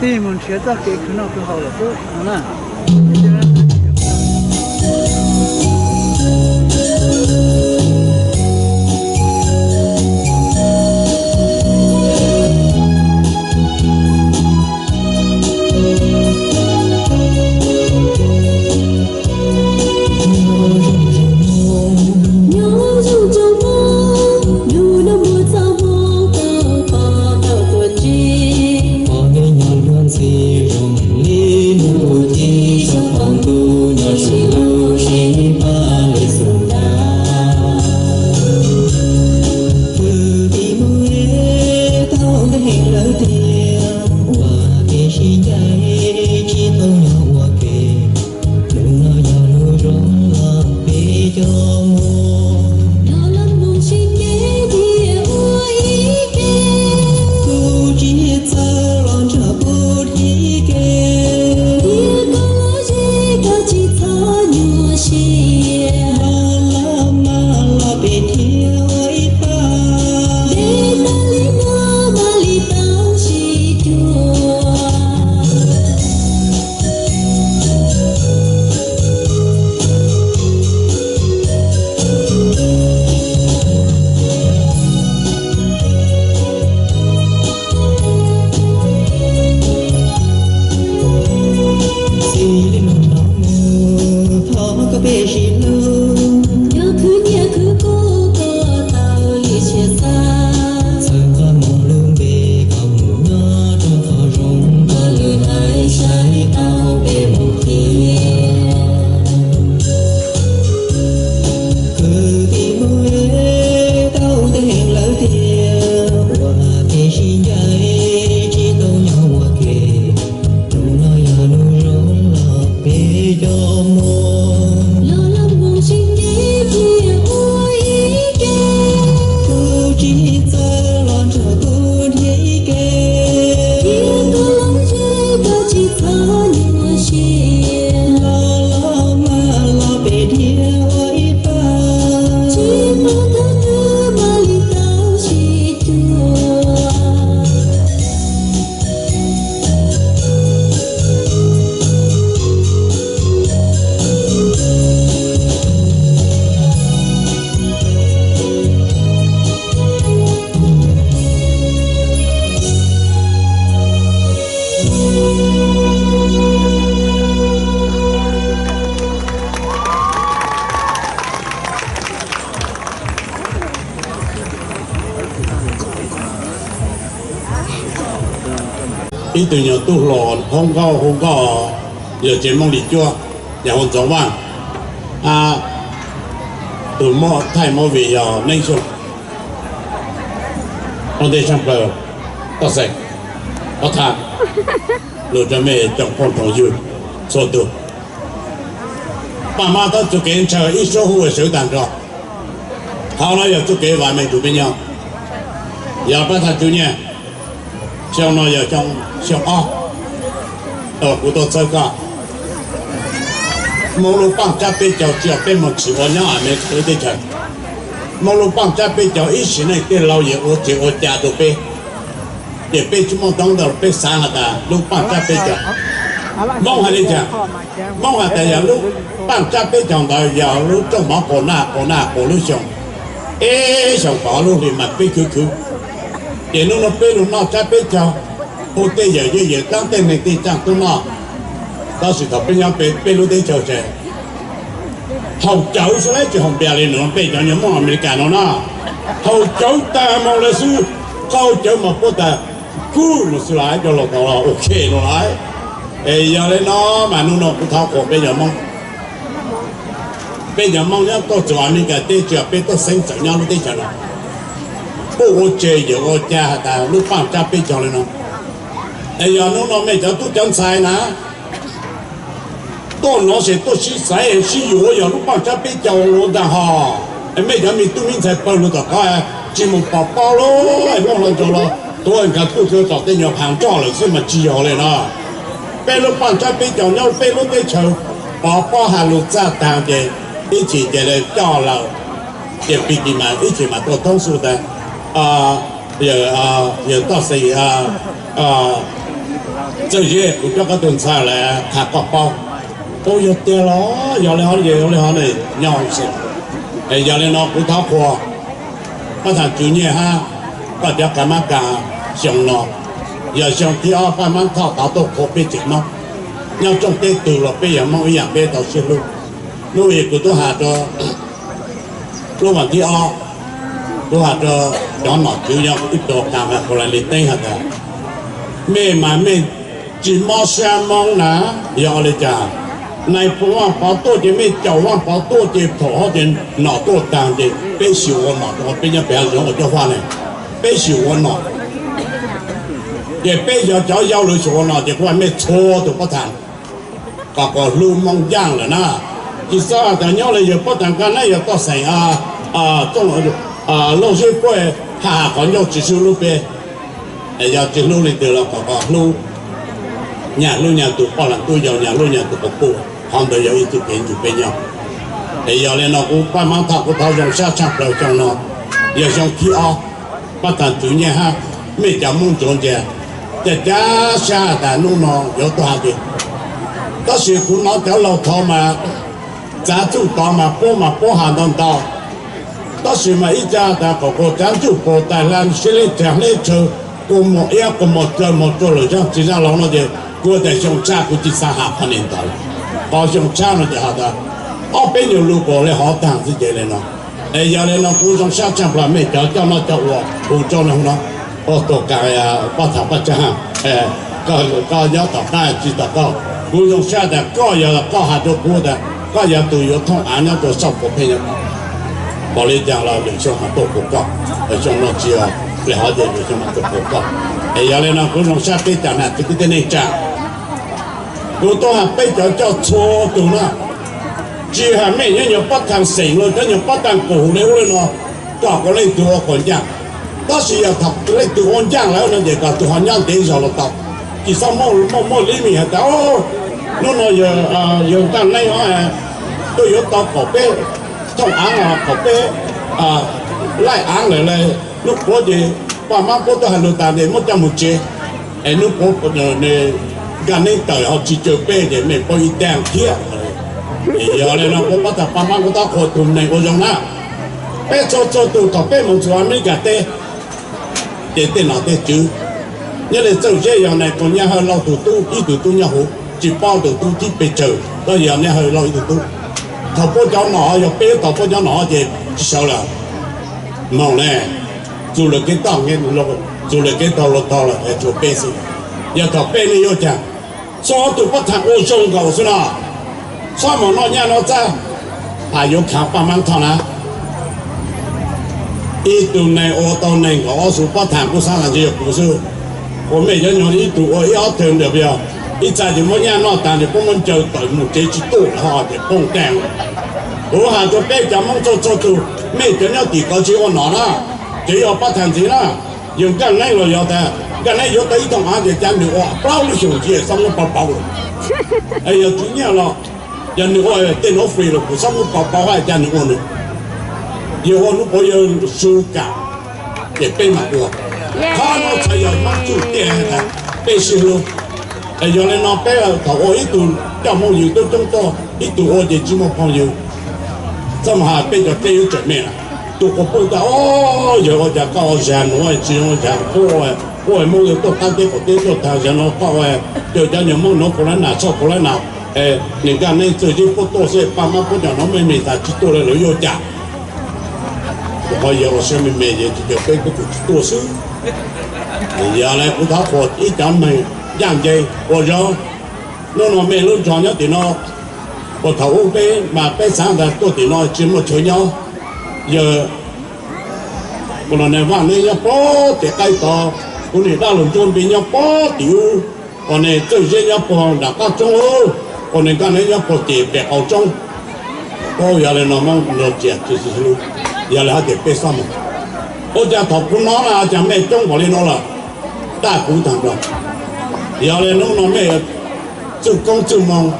Mus nrhiav txoj kev khwv noj khwv haus lawm xwb no na. Nyob zoo cov Hmoob, yus noj muag txoj hmoo tau pom tau tuaj ntsib. Pom nej nyob luag ntxhi zoo li nub ua ci, xyoo poob ntuj nyob sib hlub sib pab li xub ntiag. Kwv tij Hmoob es, tau ntej heev lawm tiag, ua kev sib ncaim tsis tau nyob ua ke. Hnub no yog hnub zoo los peb cov Hmoob, los los mus sib ncaim thiaj ua ib ke. Kuv tsis txawj los nrog kuv dhia ib ke, thiab koj lom zem koj tsis txhob nyuaj siab. Los los mas los peb thiaj ua ib pab, ntev tas li no mam li tau sib cuag. Txij li hnub no mus thov koj peb sib hlub, yog khwv nyiaj khwv kub koj tau li siab xav. Txhawb nqa mus lub npe kom mus nyob rau qhov zoo, kom lwm haiv saib tau peb mus thiab. Kwv tij Hmoob es, tau ntej heev lawm tiag, ua kev sib ncaim tsis tau nyob ua ke. Hnub no yog hnub zoo los peb cov Hmoob, los los mus sib ncaim thiaj ua ib ke. Kuv tsis txawj los nrog kuv dhia ib ke, thiab koj lom zem koj tsis txhob nyuaj siab. Los los mas los peb dhia ua ib pab, tsis pom qab twg mam li tau sib cuag. Ib tug nyuam tub hluas hu nkauj hu nkauj, yog tsev Hmoob Lis Cuab, yog hu Ntxoov Vaj. Tus muab thaij movie yog Neeb Xyooj. Ua ntej tshaj plaws Toj Xeem, Ob Thaj, lus rau mej tsoom phooj tsoom ywg txhua tus. Paj Mab tab txuj kev ntshaw ib suab hu ua sawv tag nrho. Qhov no yog txuj kev vam meej rau peb nyob. Yog pab thaj tub nyiaj, xyoo no yog xyoo ob, kuv tuaj txhawb koj. Hmoob lub paaj tsab peb caug tsis yog peb moog tsim ua nyob Amelikas lub teb chaws. Hmoob lub paaj tsab peb caug ib sim neej tej laus yeej ua tsev ua cai rau peb, ces peb tsis muaj dob ntau, peb xav has tas lub paaj tsab peb caug. Hmoob hais li cas? Hmoob has tas yog lub paaj tsab peb caug ntawd yog lub rooj mov qaug naj qaug naj qaug lub xyoo, ib xyoos kaum ob lub hli mas peb khwv khwv. Ces hnub no peb lug noj tsab peb caug, hu tej yawm yij yawm dlaab tej neeg tej tsaaj tuaj noj. Tab sis thaum peb nyob peb lub teb chaws ces haus cawv xwb, tsis haus npias li nws peb cov nyuag Hmoob Amelikas no na. Haus cawv tag mus lawm xwb, qaug cawv mas puab tas kuj mus xwb lawm, cov laus tau ok no lawm. Es yog li no mas hnub no kuv thov qhuas peb cov Hmoob, peb cov Hmoob nyob tuaj txug Amelikas teb tsis yog peb tuaj xeeb txawm nyob lub teb chaws no, puab ua tsev yawm ua cai has tas lub paaj tsab peb caug li no. Es yog hnub no mej cov tub cov ntxhais na tuaj no ces tuaj sib xaiv sib yuav yog lub paaj tsab peb caug lug ntag hos. Es mej cov me tub me ntxhais pawg lug tom qab tsis mus pov pob lub es muaj hluas nraug los tuav nkawd tuaj kawg tom tej nyuag phav nroj lawm xwb mas tsis yog li no. Peb lub paaj tsab peb caug nyob peb lub teb chaws, pov pob has lug txaj taag ces ib chim ces lawv coj lawm, ces pig kis mas ib chim mas tuaj thoob xu tas yawg Toj Xeem, yawg Txawj Zeb, kuv coj koj tus ntxhais lawm, qhia koj paub. Ub, yog tiag los? Yog li hov, yog li hov ne, nyob xwb. Yog li no kuv thov qhuas Paj Thaj Tswv Nyiaj hab koj cov qab mab kas xyoo no yog xyoo thib ob Paj Mab Thoj tau tuaj qhuas peb tsev Hmoob. Nyob rooj teb tug los peb yog Hmoob ib yam, peb tau sib hlub. Hnub i kuv tub has rua lub vas thib ob, kuv has rua cov nom tswv yog ib tug qas mas kuv lam li teeb has tas, mej mas mej tsis mob sab Moob na, yog ua li cas? Nais phoo Vaaj Pov tuaj ces mej caum Vaaj Pov tuaj ces thaum hov ces nom tuaj taag ces peb xyum ua nom rua qhov peb nyob pem hav zoov ua cov vaj ne, peb xyum ua nom. Ces peb yog cov yau lug xyum ua nom ces kuv has mej txhua tug pab thas kom kom hlub Moob Ncaaj lawm na. Tsis xav tas nyob le yawg pab thas Nkaj Neeb yog toj xeem Looj Zeb puab has qhov ncauj tsis sib hlub peb. Yog tsis hlub leej twg los kom kom hlub nyag hlub nyag tug poj lam tub yau, nyag hlub nyag tug quas puj, qhov ntawd yog ib txuj kev ntsug peb nyob. Es yog li no kuv Paj Mab Thoj kuv thov zoo sab tshaaj plawg xyoo no, yog xyoo thib ob, Paj Thaj Tswv Nyiaj hab mej cov Moob Ntsuav Ntsias, ca cav sab tas nub no yuav tuaj has tas, tab sis kuv nov cov laug thov mas txav txuj tod mas puab mas puab has ntau ntau, tab sis mas ib txha tas kom kuas txav ntsuj puag tas la sib leb txag hleb tshaw, kua muag iab kua muag dlaw muag rua lawm zaaj txiv zaaj laug no ces kuv tas xyoo tshab kuv tsis xav has qhov ni ntawd. Qhov xyoo tshab no ces has tas ob peb nyuag lus kuas le hov taag xwb ces le no. Es yog le no kuv zoo sab tshaaj plawg mej cov coj noj coj ua hu rau le no. Ua tuag kas Paj Thas Paj Tsaag, koj nyob tom qab tsis tom koj, kuv zoo sab tas koj yog koj has rua kuv tas koj yog tug yuav thooj av nyob rua sab puas pheej nyob tom. Pom le caag los lwm xyoo mas tuaj kuas koj, xyoo no tsis le hov ces lwm xyoo mas tuaj kuas koj. Es yog le no kuv zoo sab peb cov nam txiv kwv tij neej tsa, kuv tub has peb cov coj txhua tug na, tsis has mej nyob nyuag pab thas xeem los cov nyuag pab thas kuas hu le ub le no, kom kuas leej twg ua quas ncaaj. Tab sis yog thaum leej twg ua ncaaj lawm no ces kom tug ho nyob ntev zog los tau. Tsis xob muaj muaj limit has tas nub no yawg Nkaj Neeb tuaj yuav tau kom peb thooj av, kom peb laij av lawm le. Nub puav ces Paj Mab puab tuaj has lug tas tes muab coj moog tsev, es nub puav Nkaj Neeb tawm ho tsis caw peb ces mej paub ib taag thiab. Yog le no kuv pab tas Paj Mab kuv thov qhuas tug neeg ua zoo na, peb txhua txhua tug thaum peb moog txug Amelikas teb, ces tej nom tej tswv nyob le Txawj Zeb yog Nais Phoo Nyiaj Hawj Lauj tug tub, ib tug tub nyob huv, tsis paub tug tub tib pes tsawg, tab yog Nyiaj Hawj Lauj ib tug tub. Thaum puab cov nom yog peb thaum puab cov nom ces tsis sawv lawm. Moog le, txug lawm kev tag, txug lawm kev tag luag tog lawm es tshuav peb xwb. Yog thaum peb ne yuav caag? Txhua tug pab thas ua zoo nkaus xwb no, xob moog noj nyaj noj txag, has yuav khaav Paj Mab Thoj na. Ib tug neeg ua tau neeg nkaum ob xuv pab thas kuj xaav tas ntshe yog kuv xwb. Ua mej cov nyuag ib tug ua ib ob tug ntawm yog ib txha ces muab nyaj noj taag ces puab muab ncaws tawm moog tsev tsis tuaj lawm ho ces poob taag. Kuv has rua peb cov Moob txhua txhua tug, mej cov nyob tim kov tsis ua nom na, ces yog pab thas ntxiv na. Yog Nkaj Neeb los yog tas Nkaj Neeb yuav tau ib thooj av ces ca nwg ua plaub lub xyoos ntxiv xob muab pauv pauv lawm. Yog Tswv Nyiaj los yog nwg ua tej nuav free los kuv xob muab pauv pauv hab ca nwg ua nwg. Yog ua nub puav yawg su kam ces peb mam ua. Qhov no txhais yog Moob txuj tiag tas peb sib hlub. Yog le no peb thaum ua ib tug coj phooj ywg tub coob tuaj, ib tug ua ces tsis muaj phooj ywg. Txhob has peb cov teb yuav tseem me lawm. Tug quas puj tas, o, yog ua cas koj ua zag nuav tsis ua zag quaj, quaj Moob yog tuaj qab teb qaum teb tuaj taag zag nuav koj ua, caw cov nyuag Moob nuav puas lab nas txhoj puas lab nas. Nws Nkaj Neeb Txawj Zeb puab tuaj xwb, Paj Mab puab cov nuav me me tas tsis tuaj le lawv yuav cas? Qhov yog ua siab me me ces tsis caw peb, peb tug tsis tuaj xwb. Yog le kuv thov qhuas ib cov neeg ncaj ncees ua zoo. Nub no mej lub zog nyob tim no, puas thaum ub peb mas peb xaav tas tuaj tim no tsis muaj chaw nyob. Yog kuv los ne Vaj Neeb nyob puag tim qaib tod, kuv niam dab laug Ntsuab Npis nyob puag tim ub, ua ne Txawj Zeb nyob puag nram qab roob, ua ne Nkaj Neeb nyob puag tim pem qaum roob. Yog le no Moob no tsias tsis xwb, yog le hab tias peb xob moog. Ua cas thaum kuv nov na cas mej coob npaum le no lawm, tab kuv taag nrho. Yog le nub no mej txuj koob txuj moo,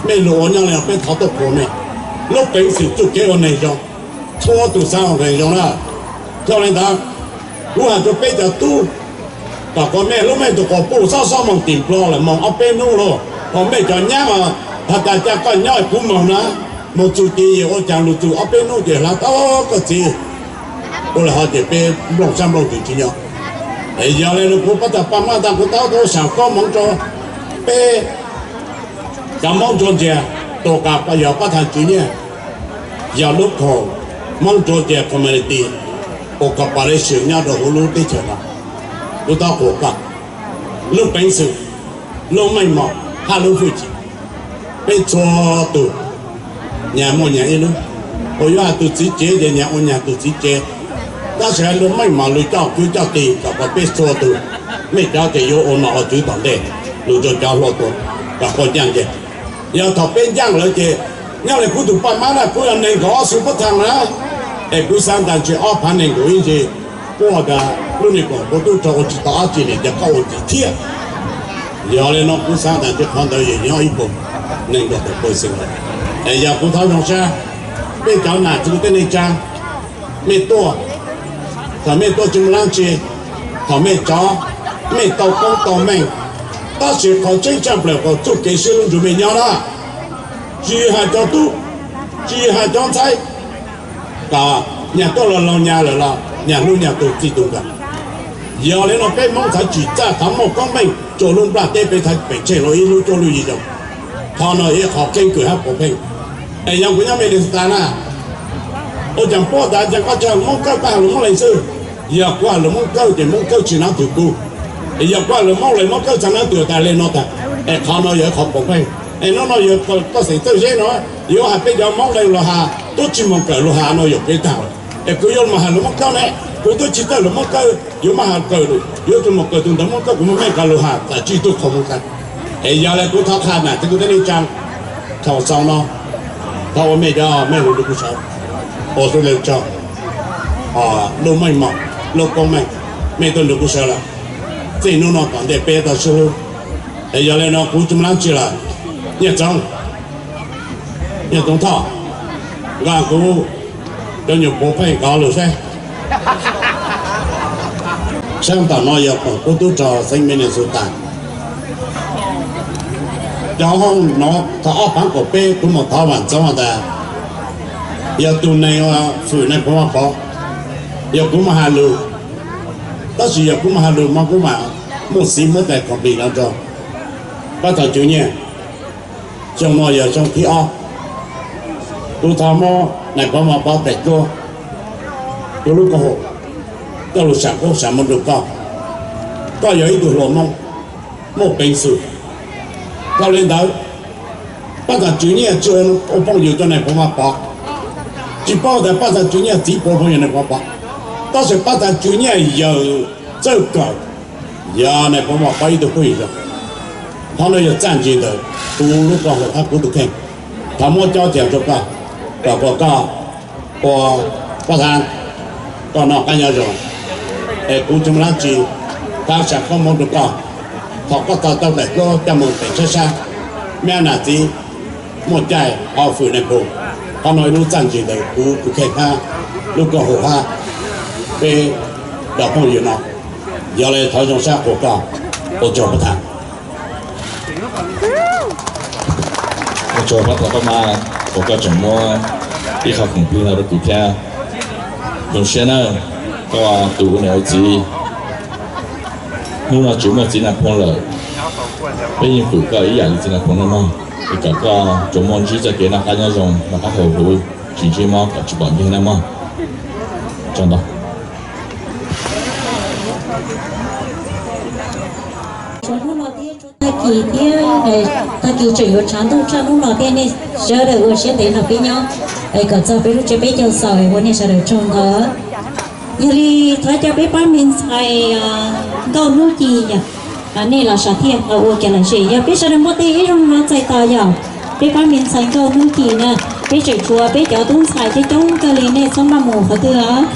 mej lug ua nyob le peb thov tuaj qhuas mej. Lub peev xwm txuj kev ua neeg zoo, txhua tug xaav ua neeg zoo na. Yog le ntawd, kuv has rua peb cov tub, Kom koj mej lub mej tus quas puj xob xob moog tim Nplog lawm moog ob peb nub lauj, ho mej cov nyab has tas ca koj nyob kuv moog na, moog txug ces yog ua caag lug txug ob peb nub ces hlawv tau koj txiv. Ua le hov ces peb nplooj sab nplooj tug tsi nyob. Yog le nua kuv pab tag paj mab tag kuv taub tau saam koob moov rua peb cov Moob Georgia, tus kws yog pab thav tswv nyiaj, yog lub koom Moob Georgia Community ua corporation nyob rua huv lub teb chaws no. Kuv taub qhuas koj lub peev xwm, lub meej mom hab lub hwj chim. Peb txhua tug nyag muaj nyag ib lub, kuv yuav has tug txiv tsev ces nyag ua nyag tug txiv tsev, tab sis hab lub meej mom lug coj kwv coj tij kom peb txhua tug, mej cov ces yuav ua nom ua tswv tom ntej, lug rua cov hluas tuaj kom quas ncaaj nceeg. Yog thaum peb ncaaj lawm ces nyob le kuv tug paj mab na kuv yog neeg nkaum ob xu pab thav na, es kuv xaav tas ntshe ob phaav neeg nkaum ib ntsis, kuv tas lub neej koom kuv tub rua ua tsi tau dlaab tsi le ces koj ua tsi thiab. Yog le nuav kuv xaav tas ntshe qhov ntawd yog nyob ib puag neeg nkaum tawm pawg xeem lawm. Es yog kuv thov zoo sab, peb cov nam txiv kwv tij neej tsaa, mej tuaj, thaum mej tuaj tsi muaj dlaab tsi, thaum mej tsov, mej tau koob tau meej, tab sis qhov tseeb tshaj plaws kom txuj kev sib hlub nrug mej nyob na, tsis has cov tub, tsis has cov ntxhais, kom nyag tuaj los laug nyag lawm los nyag hlub nyag tug txij tug nkawm. Yog le nuav peb Moob txhad tsim txaj thav muaj koob meej rua lub nplaj teb, peb txhad pem tsheej lug ib lub cuab lub yig zoo. Qhov no ib qho keeb kwm hab puav pheej. Es yog kuv nyob Minnesota na, ua caag puab tas caag koj tsi has lug Moob Kawj, koj has lug Moob Leeg xwb. Yog kuv has lug Moob Kawj ces Moob Kawj tsi nab twg kuv, es yog kuv has lug Moob Leeg, Moob Kawj txhad nab twg tas le no tag. Es qhov no yog ib qho puav pheej. Es nub no yog koj xeem Txawj Zeb no yuav has peb cov Moob Leeg lug has, tub tsi moog kawm lug has no yog peb taag lawm. Es kuv yuav moog has lug Moob Kawj ne, kuv tub tsi txawj lug Moob Kawj, yuav moog has kawm, yuav tug moog kawm tug ntawv Moob Kawj, kuv moog mej kawm lug has tas tsi tug qhov Moob Kawj. Es yog le kuv thov qha nam txiv kwv tij neej tsaa, thaum xaus no thov ua mej cov mej lug lug kuv sawv, ua sawv daws tsaug, lub meej mom, lub koob meej, mej tuaj lug kuv sawv lawm. Txij nub no tom ntej peb tau sib hlub. Es yog le no kuv tsi muaj dlaab tsi lawm. Nyiaj Txoov, Nyiaj Txoov Thoj, nqa kuv cov nyuam puav pheej kov lug seb. Saab tom no yog koom kuv tub rog xeev Minnesota. Cov hoob no thaum ob phaav kaum peb kuv moog thov Vaam Txoov has tas, yog tug neeg fwm Nais Phoo Vaj Pov, yog kuv moog has lug, tab sis yog kuv moog has lug mas kuv maam muaj xiv muab tais khoom plig no rua pab thav tswv nyiaj. Xyoo no yog xyoo thib ob, kuv thov muab Nais Phoo Vaj Pov tais tuab kuv lub koom haum coj lug saam koob saam moov rua koj. Koj yog ib tug hluas Moob muaj peev xwm. Dhau le ntawd, pab thav tswv nyiaj tsi ua phooj ywg rua Nais Phoo Vaj Pov, tsi paub tas pab thav tswv nyiaj txiv puav phooj ywg Nais Phoo Vaj Pov, tab sis pab thav tswv nyiaj yawm txawj kawm yog Nais Phoo Vaj Pov ib tug phooj ywg. Qhov no yog txaj ntsig ntawm kuv lub koom haum hab kuv tug kheej. Thov muab cob caag rua koj, kom koj ua pab thav, koj noj qab nyob zoo. Es kuv tsi muaj dlaab tsi, thov saam koob moov rua koj. Thaum koj tau tau tais tuab coj moog pem sab sab, meb nam txiv muaj caij ho fwm Nais Phoo. Qhov no ib lub txaj ntsig ntawm kuv tug kheej hab lub koom haum hab peb cov phooj ywg no. Yog le thov zoo sab qhuas koj, ua tsaug pab thav. Ua tsaug pab thav Paj Mab, uas koj tseem muab ib qho khoom plig no rua kuv thiab. Zoo siab nawb, koj tus ua niam ua txiv, hnub no tsis muaj txiv Nais Phoo lawm, peb yeej fwm koj ib yam li txiv Nais Phoo nawb mog. Es kom koj tsuas muaj ntsib txoj kev noj qab nyob zoo, noj qab haus huv, tsis ntsib mob kom tsis pom nkeeg nawb mog. Tsaug ntau. Tag kis thiab, tag kis tseem yuav tshav ntuj tshaj hnub no thiab, nej sawv daws ua siab ntev nrog peb nyob, es kom txog peb lub tsiab peb caug xaus, ua nej sawv daws tsaug ntau. Yog li thov caw peb pab me ntxhais Nkauj Hnub Ci, nej los saum thiaj ua kiag lom zem, yog peb sawv daws npuaj teg ib zaug no txhais tos yog peb pab me ntxhais Nkauj Hnub Ci na. Peb tseem tshuav peb cov tub ntxhais coob coob kawg li, nej txhob maj mus qhov twg os.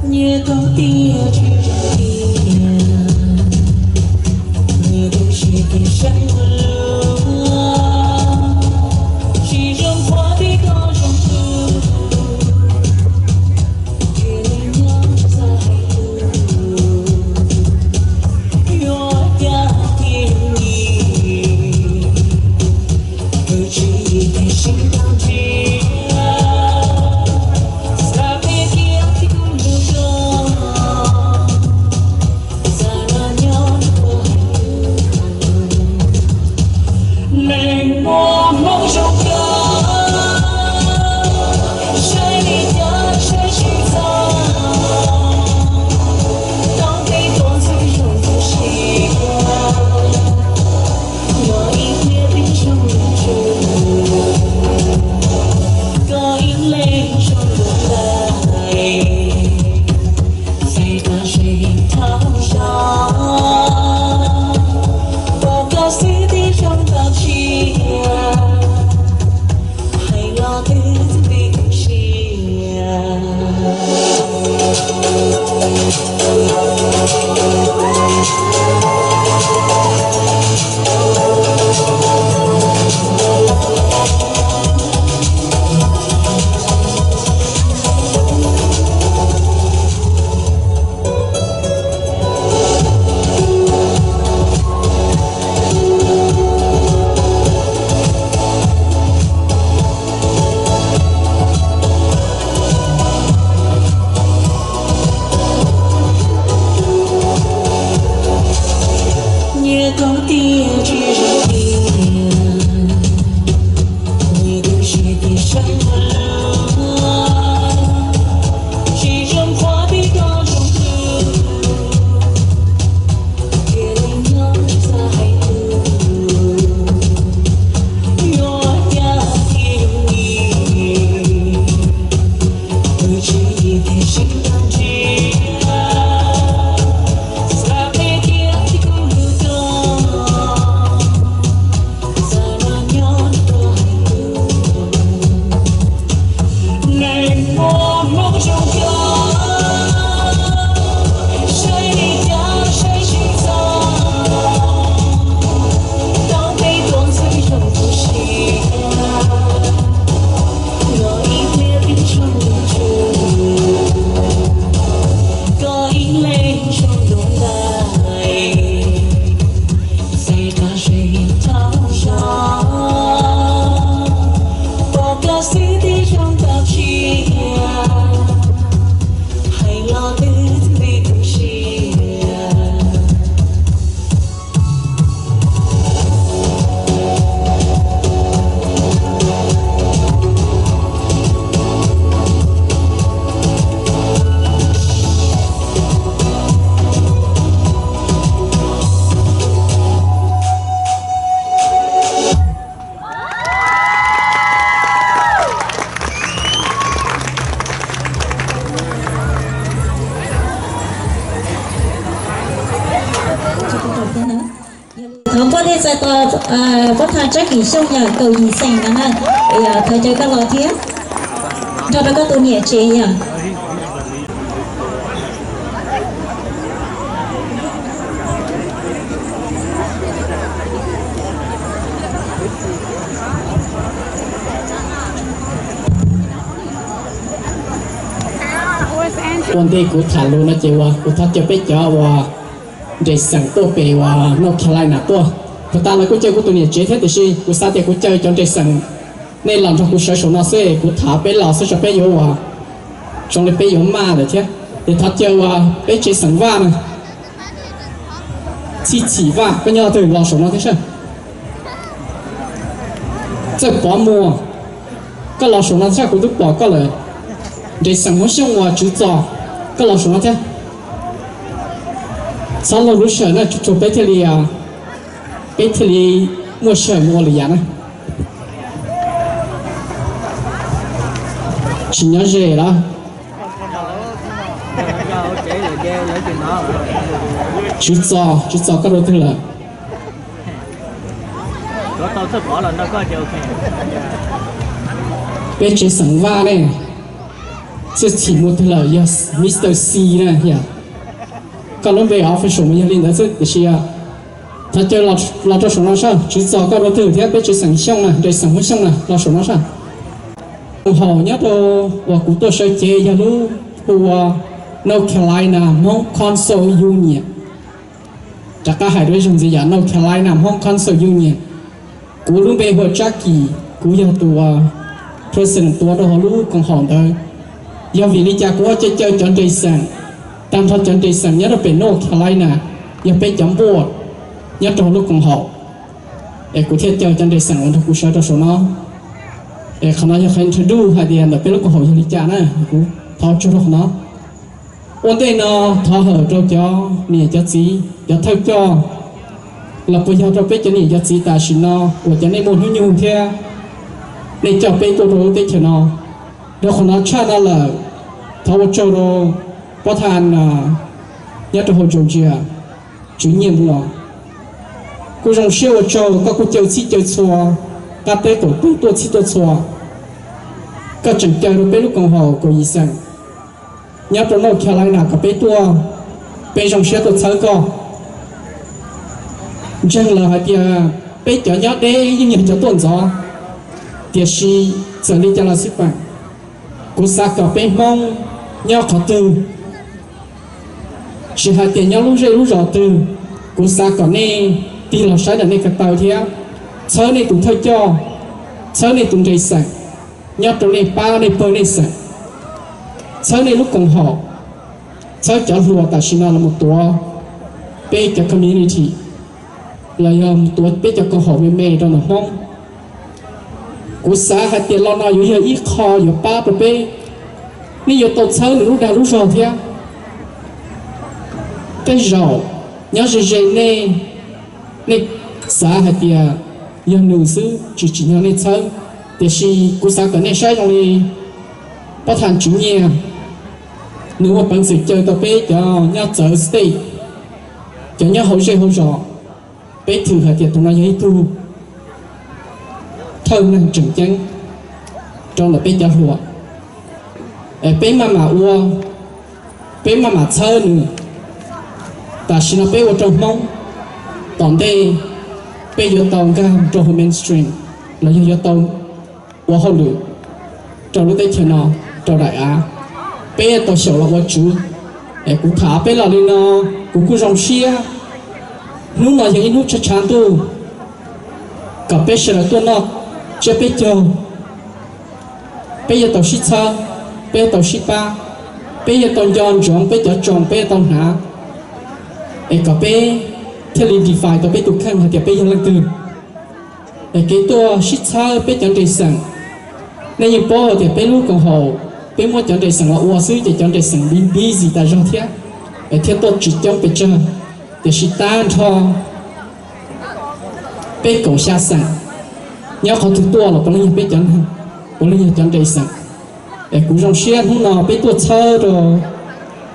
Nyias koj tiag tsis zoo tiag, nyias tus siab tiag sab luag, tsis zoo qhuav pib koj zoo tus, cia li nyob txhawj hais lus, yuav cas thiaj yog li, tus tswv yim thiaj sib tau ntsib, xav peb kiag thiab kuv lub zog. Xav los nyob rau hauv neeg muaj hmoov zoo kawg, saib li cas saib tsis txog, tau peb tuaj txhawb zoo tu siab, yog ib pliag peb zoo tsum, koj ib leeg zoo dua ntais. Xav tas zeeg thoob zog, pom koj xwb twb zoo nkauj tshiab, hais los twb txog li kuv siab. Nyias koj tiag tsis zoo tiag, nyias tus siab tiag sab luag, tsis zoo qhuav pib koj zoo tus, cia li nyob txhawj hais lus, yuav cas thiaj yog li, tus tswv yim thiaj sib tau ntsib, xav peb kiag thiab kuv lub zog. Xav los nyob rau hauv neeg muaj hmoov zoo kawg, saib li cas saib tsis txog, tau peb tuaj txhawb zoo tu siab, yog ib pliag peb zoo tsum, koj ib leeg zoo dua ntais. Xav tas zeeg thoob zog, pom koj xwb twb zoo nkauj tshiab, hais los twb txog li kuv siab. Thov poj niam txais tos pov thawj Tsab Kim Xyooj yog kaum yim xees no na, thov caw koj los thiab, nrog rau koj tus niam tsev yom. Ua ntej kuv tham lus no ces uas kuv thov caw peb cov uas nres xeem tuaj pem uas North Carolina tuaj. Puag ta lawv kuj caw kuv tus niam tsev thiab tiam sis kuv xav tias kuv caw cov nres xeem nej los nrog kuv sawv saum no xwb, kuv tham peb los xwb tso peb yuav uas zoo li peb yuav maj lawm thiab. Ces thov caw uas peb tsev xeem Vaj na. Txhij Txhim Vaj, koj nyob twg los saum no thiab sab? Txawj Pov Muas, koj los saum no sab, kuv twb pom koj lawm. Nres Xeem Hmoob Xyooj uas Tswv Txos, koj los saum no thiab. Txhob laug lub sij hawm na, tsuag tsuag peb thiaj li, peb thiaj li muaj sij hawm mus ua lwm yam na. Tsis nyob ze los? Tswv Txos, Tswv Txos, koj rau twg lawm? Peb tsev xeem Vaj ne, Txhij Txhim mus twg lawm? Yog Mister C na yog. Koj lub npe official mas yog li ntawd xwb tiam sis thov caw los rau saum no sab, Tswv Txos koj rau twg thiab peb tsev xeem Xyooj na, Nres Xeem Hmoob Xyooj na, los saum no sab. Koom haum nyob rau uas kuv tuaj sawv cev yog lub hu ua North Carolina Hmong Council Union. Rov qab hais rau ib zaug ntxiv yom, North Carolina Hmong Council Union. Kuv lub npe hu ua Tsab Kis, kuv yog tus president tuav rau hauv lub koom haum ntawd. Yog vim li cas kuv ho caw caw cov nres xeem, tag nrho cov nres xeem nyob rau pem North Carolina, yog peb cov board nyob rau hauv lub koom haum, es kuv thiaj caw cov nres xeem los nrog kuv sawv rau saum no. Es qhov no yog qhov introduce hais tias ntawm peb lub koom haum yog li cas na, kuv thov tsuag rau qhov no. Ua ntej no thov hawm rau cov niam cov txiv, cov thawj coj, los puas yog rau peb cov niam cov txiv tam sim no uas cov nej muaj hnub nyoog thiab nej coj peb tuaj rau lub teb chaws no. Rau qhov no tshaj no lawm, thov ua tsaug rau Pob Thas nyob rau hauv Georgia, Tswv Nyiaj Npus Los. Kuj zoo siab ua tsaug koj kuj caw txhij caw txhua, qab teb qaum teb tuaj txhij tuaj txhua. Koj tseem caw rau peb lub koom haum kaum yim xeem nyob rau North Carolina kom peb tuaj, peb zoo siab tuaj txhawb koj. Ntseeg lawm hais tias peb cov nyob deb yeej yog cov tuaj ntxov, tiam sis txawm li cas los xij peem, kuv xav kom peb Hmoob nyob qhov twg, tsis hais tias nyob lub zej lub zos twg, kuv xav kom nej tig los saib ntawm nej ko taw thiab txhawb nej tus thawj coj, txhawb nej tus nres xeem, nyob rau nej pab nej pawg nej xeem, txhawb nej lub koom haum, txhawb cov hluas tam sim no los mus tuav peb cov community, los yog mus tuav peb cov koom haum me me rau ntawm Hmoob. Kuv xav hais tias lo no yuav yog ib qho yuav pab rau peb, nej yuav tau txhawb nws lub dag lub zog thiab. Tej zaum nyob ze ze nej, nej xav hais tias yog nws xwb tsis tsim nyog nej txhawb, tiam sis kuv xav kom nej saib zoo li Pob Thas Tswv Nyiaj, nws ua peev xwm caw tau peb cov nyob txawv state, cov nyob hauv zej hauv zos, peb thwm hais tias tus no yog ib tug thawj neeg tseem ceeb rau ntawm peb cov hluas. Peb maj mam ua, peb maj mam txhawb nws. Tam sim no peb ua rau Hmoob, tom ntej peb yuav tau nkag rau hauv mainstream los yog yuav tau ua hauj lwm rau lub teb chaws no, rau daim av, peb tau xyaum los ua tswv. Es kuv tham peb los li no, kuv kuj zoo siab. Hnub no yog ib hnub tshav tshav ntuj, kom peb sawv daws tuaj noj tsiab peb caug, peb yuav tau sib txhawb, peb yuav tau sib pab, peb yuav tau nco ntsoov peb cov tsoos, peb yuav tau hnav, es kom peb thiaj li define tau peb tus kheej hais tias peb yog leej twg. Es kev tuaj sib txhawb peb cov nres xeem, nej yeej paub hais tias peb lub koom haum, peb muab cov nres xeem los ua xwb ces cov nres xeem busy tas zog thiab, es thiaj tuaj tsis coob pes tsawg. Tiam sis tag nrho peb kaum xya xeem, nyob qhov twg tuaj los puav leej yog peb cov neeg, puav leej yog cov nres xeem. Es kuv zoo siab hnub no peb tuaj txhawb rau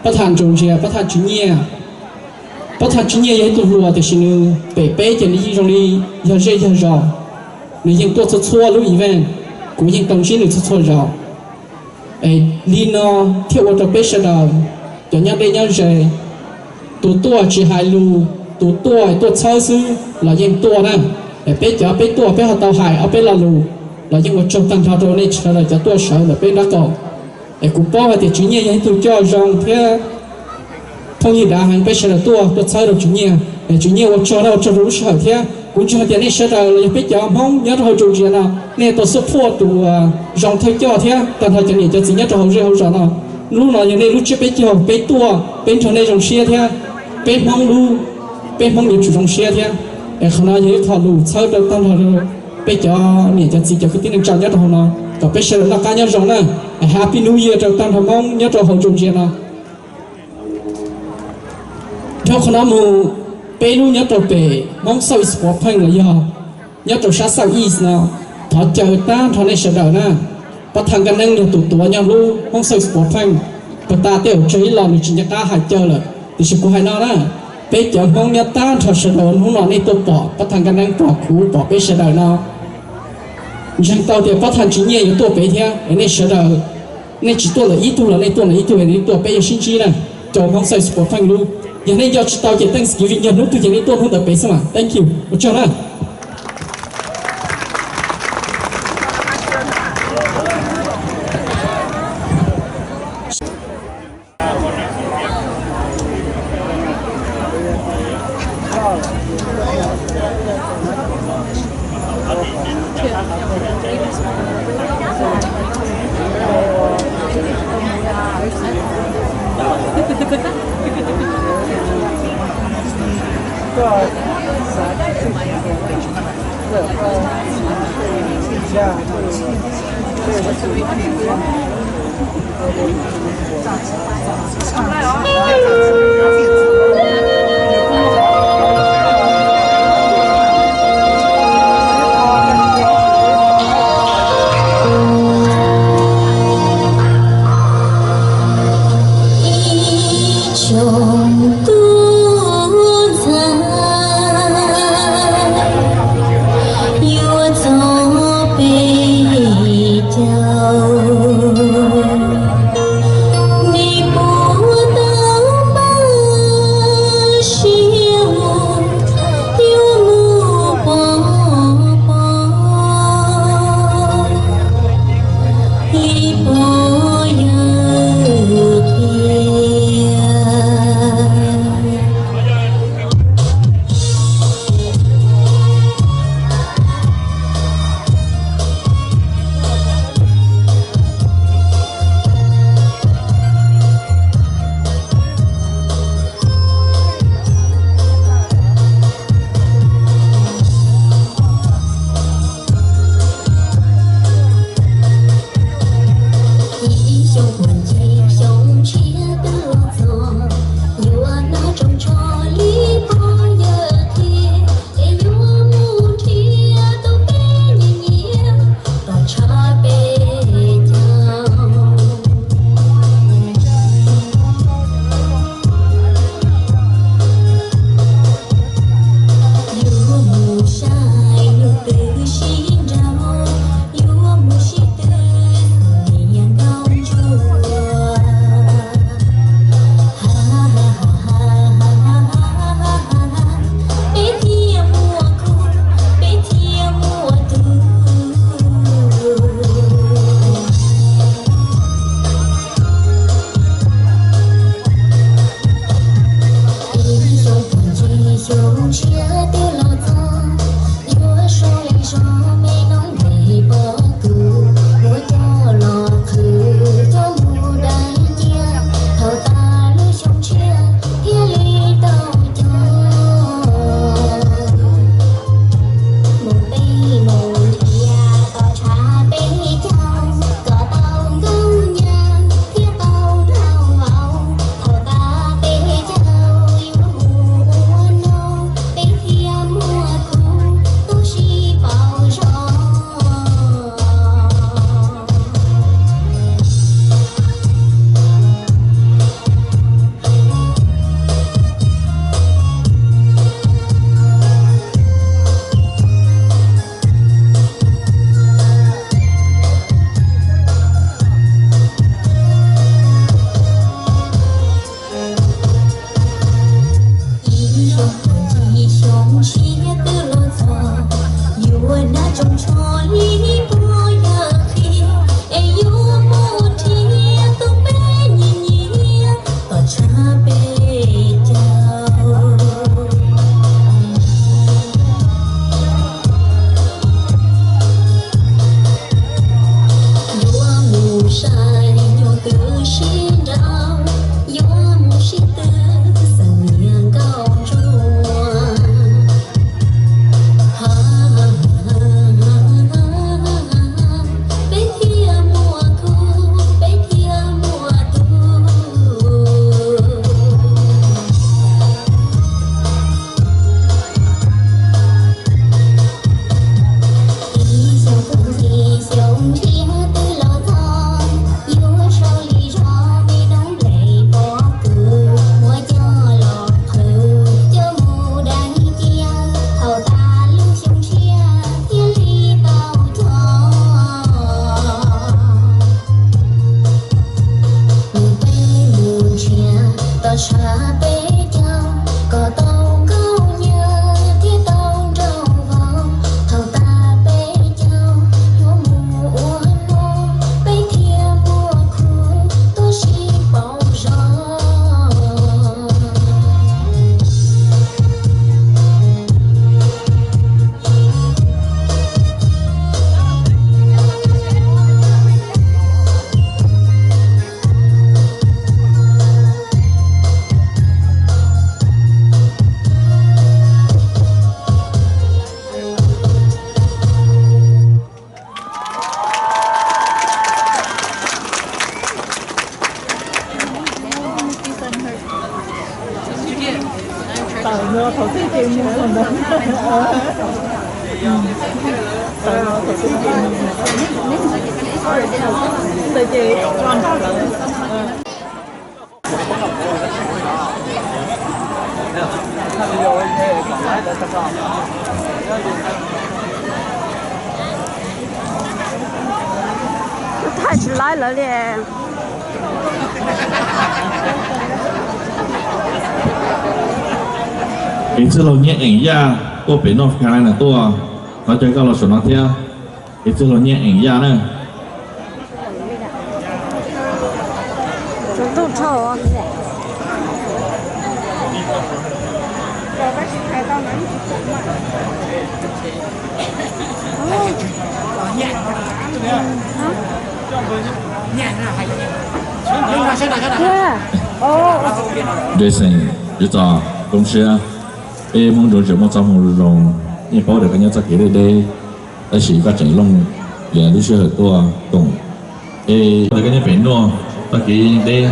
Pob Thas Ntsaus Ntsia, Pob Thas Tswv Nyiaj. Pob Thas Tswv Nyiaj yog ib tug hluas tiam sis nws pem peb ces nws yeej zoo li yog zej yog zos, nws yeej tuaj txhua txhua lub event, kuv yeej tau ntsib nws txhua txhua zaus. Es li no thiaj ua rau peb sawv daws cov nyob deb nyob ze, tus tuaj tsis hais lus, tus tuaj tuaj txhawb xwb los yeej tuaj na. Es peb cov peb tuaj peb ho tau hais ob peb lo lus los yeej ua tsaug tag nrho rau nej sawv daws cov tuaj sawv ntawm peb nraub qaum. Es kuv paub hais tias Tswv Nyiaj yog ib tug coj zoo thiab phooj ywg dav heev, peb sawv daws tuaj tuaj txhawb rau Tswv Nyiaj. Es Tswv Nyiaj ua tsaug na, ua tsaug rau lub sij hawm thiab kuv ntseeg hais tias nej sawv daws los yog peb cov Hmoob nyob rau hauv Georgia no, nej tau support tus zoo thawj coj thiab tag nrho cov niam cov txiv nyob rau hauv zej hauv zos no. Lub no yog nej lub tsiab peb caug, peb tuaj peb nrog nej zoo siab thiab peb Hmoob lub Peb Hmoob yuav tsum zoo siab thiab. Es qhov no yog ib qho lus txhawb rau tag nrho peb cov niam cov txiv cov kwv tij neej tsa nyob rau hauv no, kom peb sawv daws noj qab nyob zoo na. Es Happy New Year rau tag nrho Hmoob nyob rau hauv ntsuj ntsia no. Dhau qhov no mus, peb lub nyob rau pem Hmoob South East Phoenix los yog nyob rau sab South East no, thov caw tag nrho nej sawv daws na. Pab thaj Nkaj Neeb yog tus tuav nyob lub Hmoob South East Phoenix, puag ta tej zaum tsawg ib los nws tsis nco qab hais caw lawm, tiam sis kuv hais no na, peb cov Hmoob nyob tag nrho sawv daws hnub no nej tuaj pom pab thaj Nkaj Neeb, pom kuv, pom peb sawv daws no, ntseeg tau tias pab thaj Tsis Nyiaj yuav tuaj pem thiab. Es nej sawv daws, nej tsis tuaj lawm ib tug los nej tuaj lawm ib tug, nej tuaj peb yuav sib ntsib na. Caw Hmoob South East Phoenix lub, yog nej nco tsis tau ces Thanksgiving yog hnub twg ces nej tuaj hnub ntawd pem xwb mas. Thank you, ua tsaug na. Ib tsoom tub ntxhais yuav txog peb caug, nej puas tau Sab peb caug kom tau nkauj nyias thiab tau nraug vauv, thaum tas peb caug yuav mus ua luag, peb thiaj muaj khub tuaj sib pauv zog. Thaij tsis laib lawv li. Ib txwj laug Nyiaj Eem Yaj tuaj pem North Carolina tuaj, thov caw koj los saum no thiab. Ib txwj laug Nyiaj Eem Yaj na. Jason, ib txoj koob siab, peb Hmoob Ntsuag Ntses muaj txoj hmoo zoo zoo, yeej paub tias koj nyob txoj kev deb deb, tab sis koj tseem looj li lub sij hawm tuaj koom. Es koj nyob pem Nuaj txoj kev deb,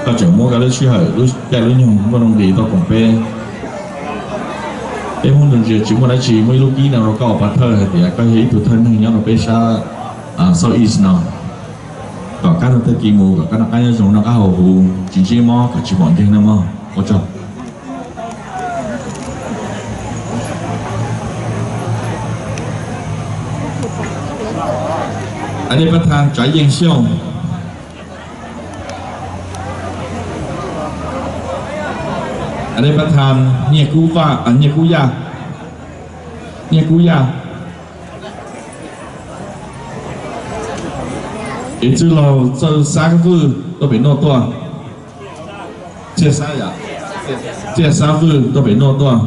koj tseem muab koj lub sij hawm lub caij lub nyoog muaj nuj nqis tuaj koom peb. Peb Hmoob Ntsuag Ntses tsis muaj dab tsi, muaj ib lub kib no rau koj ua pov thawj hais tias koj yog ib tug thawj neeg nyob rau peb sab South East no, kom koj tug tag kis mus kom koj noj qab nyob zoo, noj qab haus huv, tsis ntsib mob, kom tsis pom nkeeg na mog. Ua tsaug. Ade Pab Thas Tsav Yeej Xyooj. Ade Pab Thas Nyiaj Kub Vaj, Nyiaj Kub Yaj, Nyiaj Kub Yaj. Ib txwj laug Txawj Xab Vwj tuaj pem Nuaj tuaj. Txawj Xab, Txawj Xab Vwj tuaj pem Nuaj tuaj.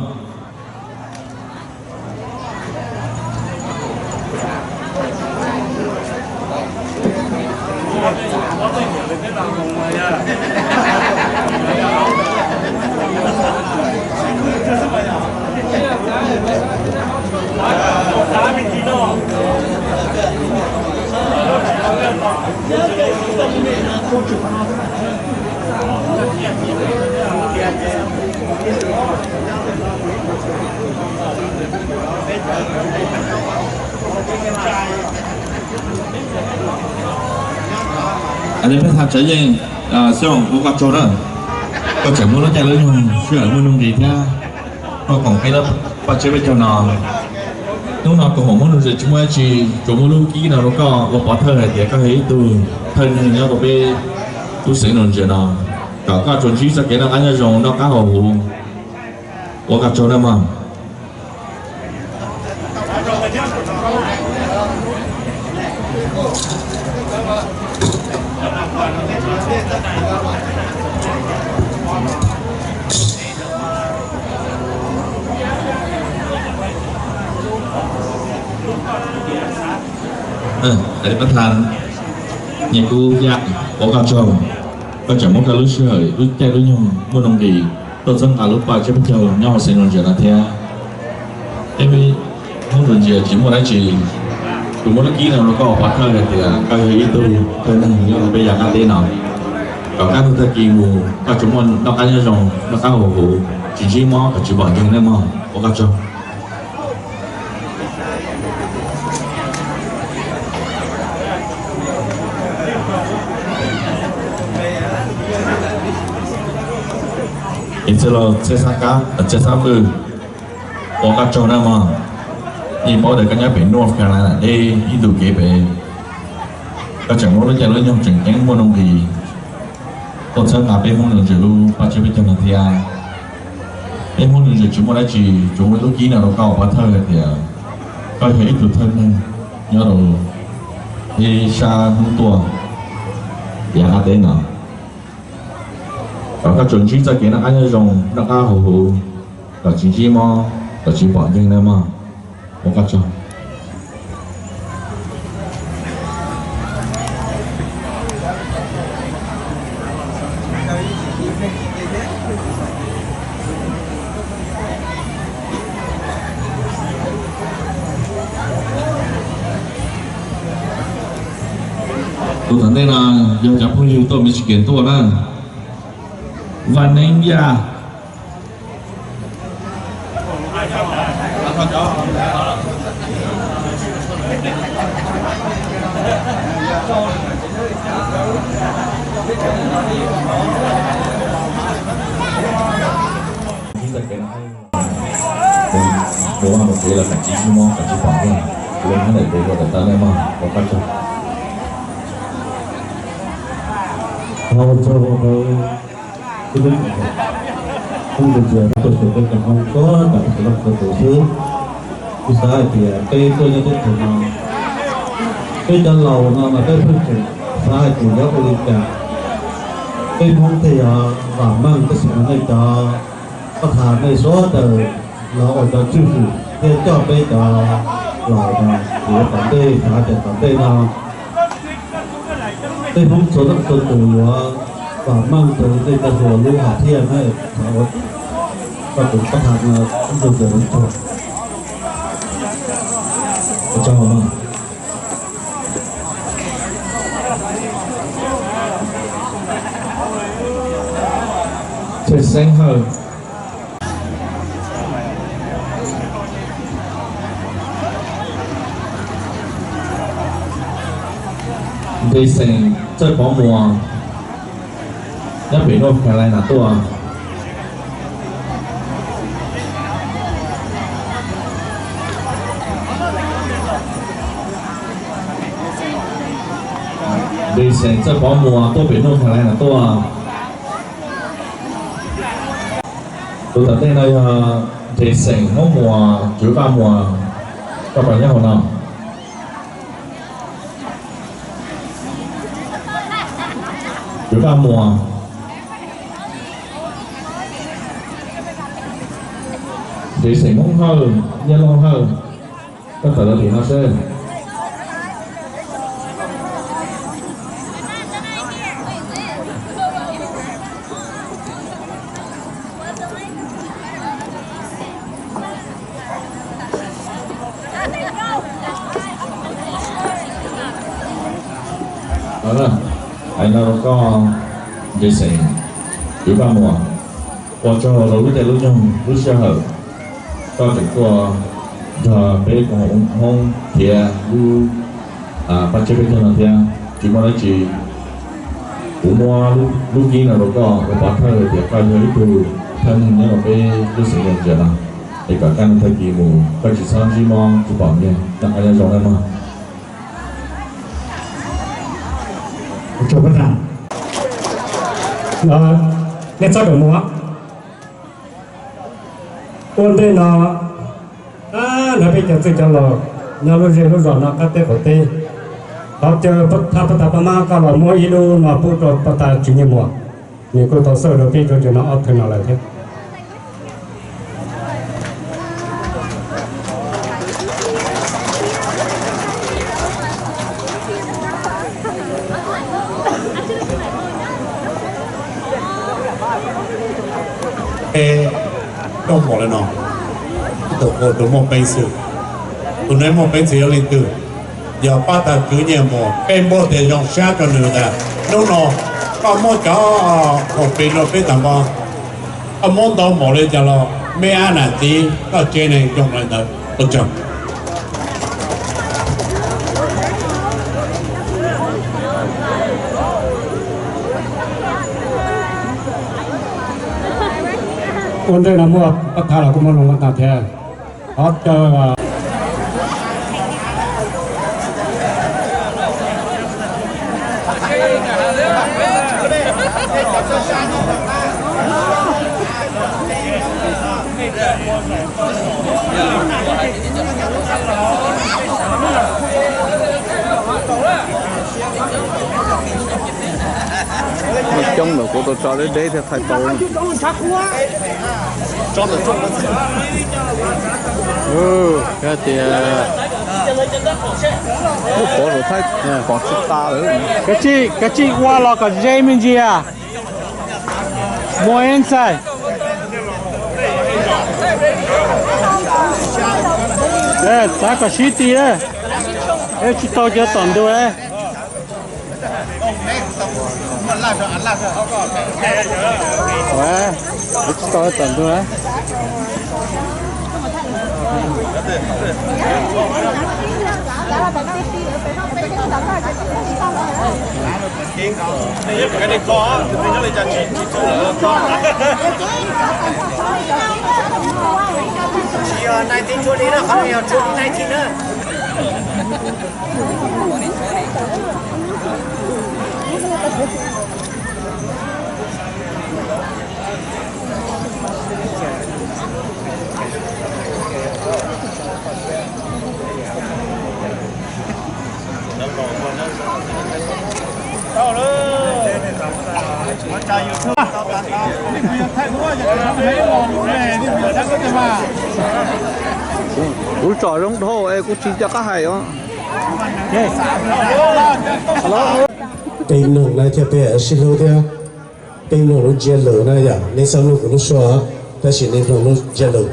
Ade Pab Thas Tsav Yeej Xyooj, ua koj tsaug na, koj tseem muab lub caij lub nyoog sij hawm muaj nuj nqis thiab tuaj koom peb lub paj tseb peb caug no. Hnub no koom haum Hmoob Ntsuag Ntses tsis muaj dab tsi, tsuas muab lub kib no rau koj ua pov thawj hais tias koj yog ib tug thawj neeg nyob rau peb lub xeev Ntsuag Ntses no, kom koj tsuas ntsib txoj kev noj qab nyob zoo, noj qab haus huv. Ua koj tsaug na mog. Ade Pab Thas Nyiaj Kub Yaj, ua koj tsaug, koj tseem muab koj lub sij hawm lub caij lub nyoog muaj nuj nqis tuaj txhawb nqa lub paj tseb peb caug nyob hauv xeev Ntsuag Ntses no thiab. Peb Hmoob Ntsuag Ntses tsis muaj dab tsi, kuv muab lub kib no rau koj ua pov thawj hais tias koj yog ib tug thawj neeg nyob rau peb yav qab teb no, kom koj tug tag kis mus koj tsuas muaj noj qab nyob zoo, noj qab haus huv, tsis ntsib mob, kom tsis pom nkeeg na mog. Ua koj tsaug. Ib txwj laug Txawj Xab Kab, Txawj Xab Vwj, ua koj tsaug na mog. Yeej paub tias koj nyob pem North Carolina deb ib ntu kev pem, koj tseem muaj lub caij lub nyoog tseem ceeb muaj nuj nqis. Koj txhawb nqa peb Hmoob Zoo Ntses lub paj tsiab peb caug no thiab. Peb Hmoob Zoo Ntses tsis muaj dab tsi, tsuas muaj lub kib no rau koj ua pov thawj hais tias koj yog ib tug thawj neeg nyob rau ib sab hnub tuaj yav qab teb no, kom koj tsuas ntsib txoj kev noj qab nyob zoo, noj qab haus huv, kom tsis ntsib mob, kom tsis pom nkeeg na mog. Ua koj tsaug. Tus tom ntej no yog cov phooj ywg tuaj Michigan tuaj na, Vaj Neeb Yaj. Mus vaj mus tsev los kom tsis mob kom tsis pom nkeeg, lub hnub daim pes ua daim tau nej mog, ua koj tsaug. Ua tsaug rau ib tug ntxias tuaj xyuas peb cov Hmoob txhua tus txhua leej txhua tus xwb. Kuv xav hais tias peb tuaj nyob teb chaws no, peb cov laus no mas peb pheej tseem xav hais tias yuav ua li cas peb Hmoob thiaj yuav vam meej, tab sis mas nej cov pab tham nej sawv daws los ua cov tswj hwm thiab coj peb cov laus no yuav tom ntej, xav tias tom ntej no peb Hmoob txhua leej txhua tus yuav vam meej rau nej cov hluas lub hom phiaj na. Koj tus pab tham no ib tug ntxias ua tsaug. Txawj Xeeb Hawj, Nte Xeem Txawj Pov Muas, nyob pem North Carolina tuaj. Nte Xeem Txawj Pov Muas tuaj pem North Carolina tuaj. Tus tom ntej no yog Nte Xeem Hmoob Muas, Tswv Vaj Muas, koj puas nyob hauv no? Tswv Vaj Muas, Nte Xeem Hmoob Hawj, Nyiaj Looj Hawj, koj tawm los tim no seb. Hais no rau koj, Nte Xeem, Tswv Vaj Muas, ua tsaug rau lub caij lub nyoog lub sij hawm koj tseem tuaj nrog peb koom haum Hmoob thiab lub paj tsiab peb caug no thiab. Tsis muaj dab tsi, kuv muab lub kib no rau koj ua pov thawj tias koj yog ib tug thawj neeg nyob rau peb lub xeev Los Ntsuas no, es kom kaj ntug tag kis mus koj tsis txhob ntsib mob tsis pom nkeeg, noj qab nyob zoo nawb mog. Ua tsaug pab tham. Nej txhob rawm mus. Ua ntej no, nrog peb cov txwj cov laus nyob lub zej lub zos no qab teb qaum teb, thov caw thaj pab tas pab mab koj los muab ib lub no pub rau pab tas Tswv Nyiaj Muas, nws kuj tau xawj rau peb cov ntses no ob thawj no lawm thiab. Peb tuaj npaum li no, ib tug ua tus muaj peev xwm, tus neeg muaj peev xwm yog leej twg? Yog pab tag Tswv Nyiaj Muas. Peb npuaj tias zoo sab rau nws ntag. Hnub no koj muab cov hauv pes rau peb tag npo, koj muab ntau npaum li cas los meb ab nam txiv koj tsev neeg zoo li ntawd. Ua tsaug. Ua ntej no muaj pab thav los kuj muab loo pab thav thiab. Thov caw Coob ntawm kuv tau tso deb deb thiaj thaij tau. Yog tias lub pov thaij pom tsis tas lawm. Kav tsij ua los kom ze me ntsis. Muaj ib ntxaij. Txav kom sib ti, tsis tau cov tom ntug. Tsis tau tom ntug. Tsis yog nineteen twenty na, qhov no yog twenty nineteen na. Kuv tsom zoo dhau es kuv tsis nco qab hais os. Peb mloog na thiab peb sib hlub thiab. Peb mloog lub ntsiab lus na yom, nej txhob mloog kuv lub suab, tab sis nej mloog lub ntsiab lus.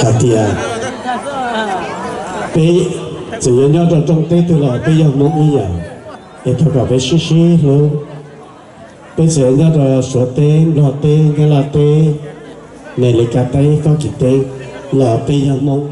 Hais tias peb txawm yuav nyob rau rooj teb twg los peb yog Hmoob ib yam, es thov kom peb sib sib hlub. Peb txawm nyob rau Suav teb, Nplog teb, Nyab Laj teb, Amelikas teb, Fab Kis teb los peb yog Hmoob.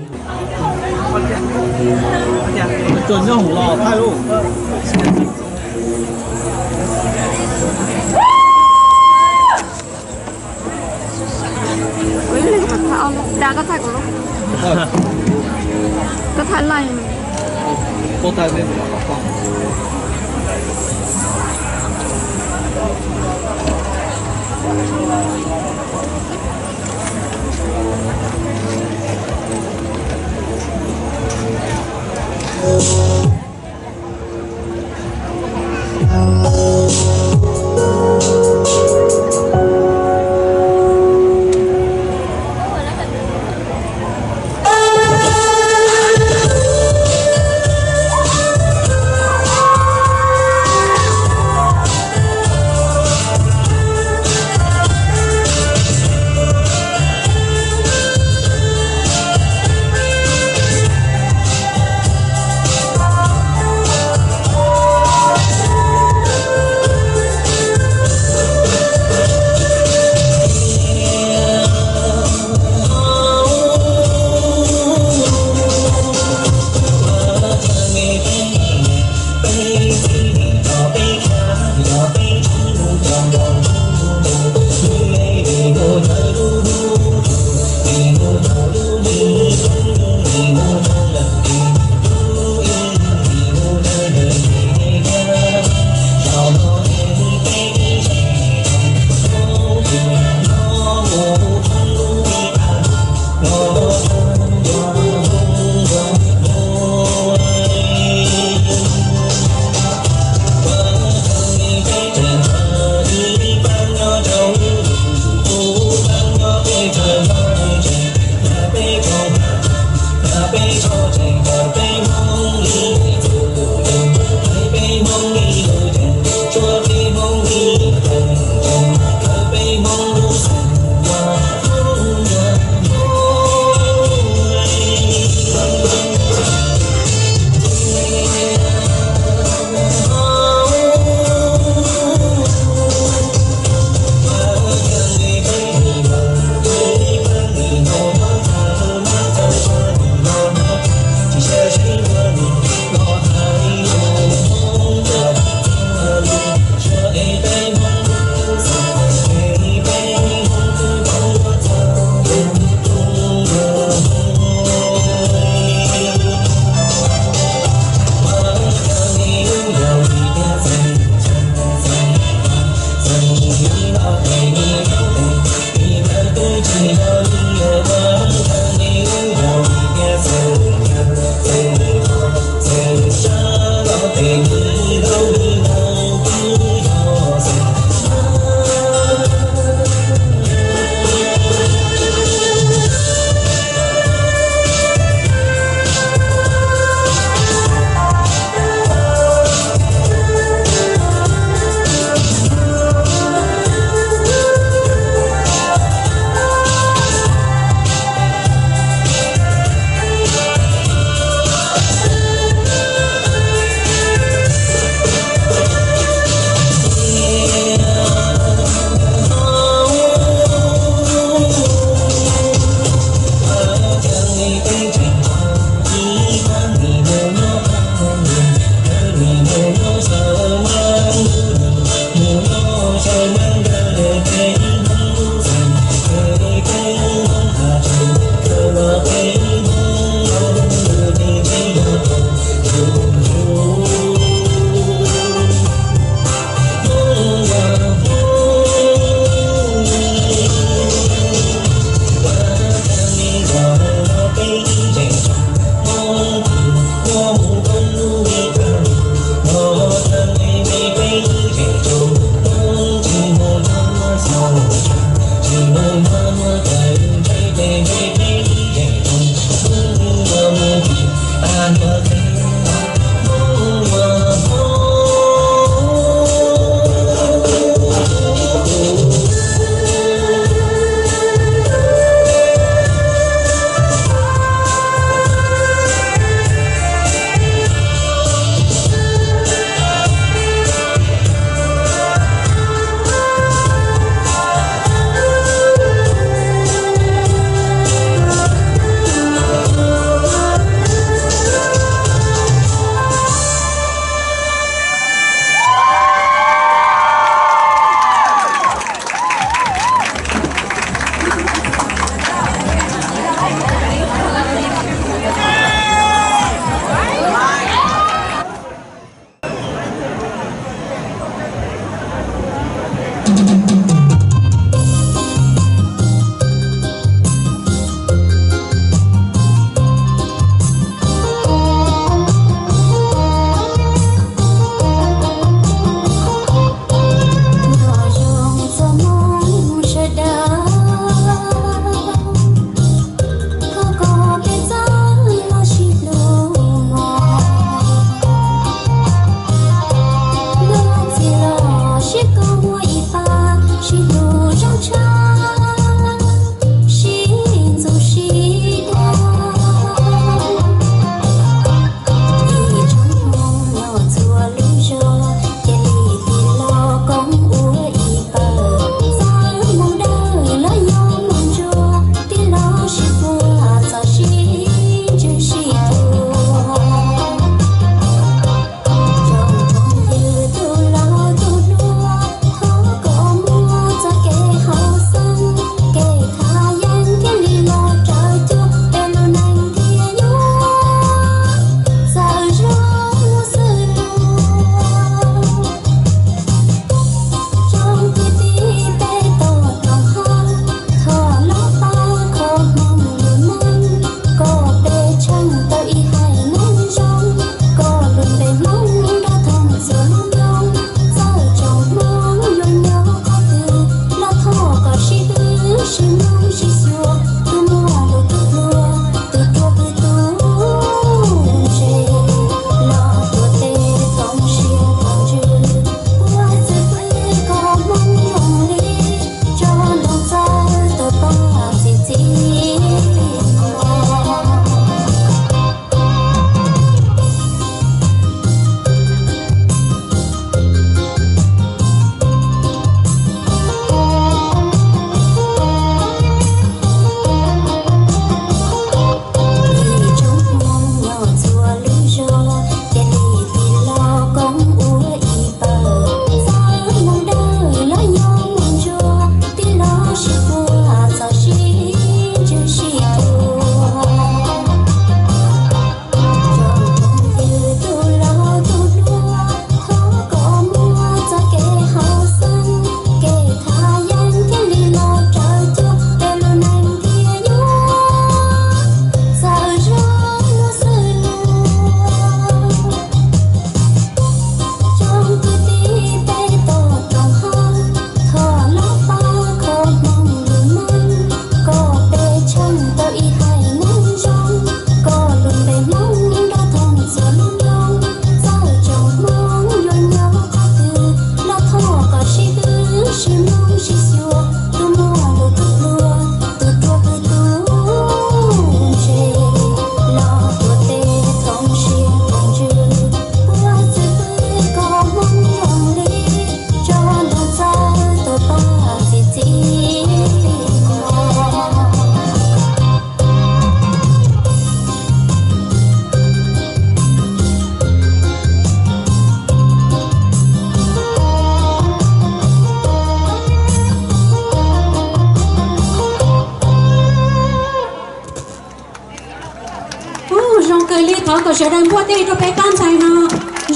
Kom sawv daws npuaj tij rau peb pab ntxhais no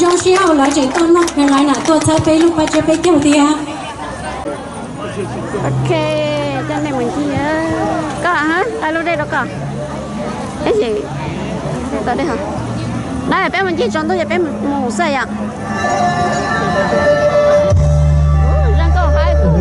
zoo siab uas lawv tseem tuaj noj kheev laiv nam tuaj txhawb peb lub paj tsiab peb caug thiab. Ok, coj nej mus ncig, koj ha, nqa lub dej rau koj. Eb, tau dej hos. Dab peb mus ncig tsaus ntuj ces peb mus xwb yom. Zoo nkauj haib kawg.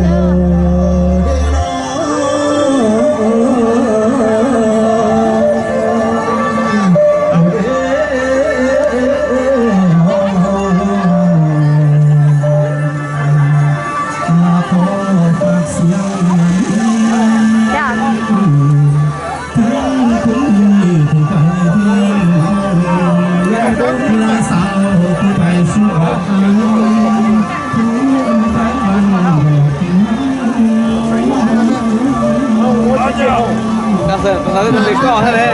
Koj xav li koj thiab ne.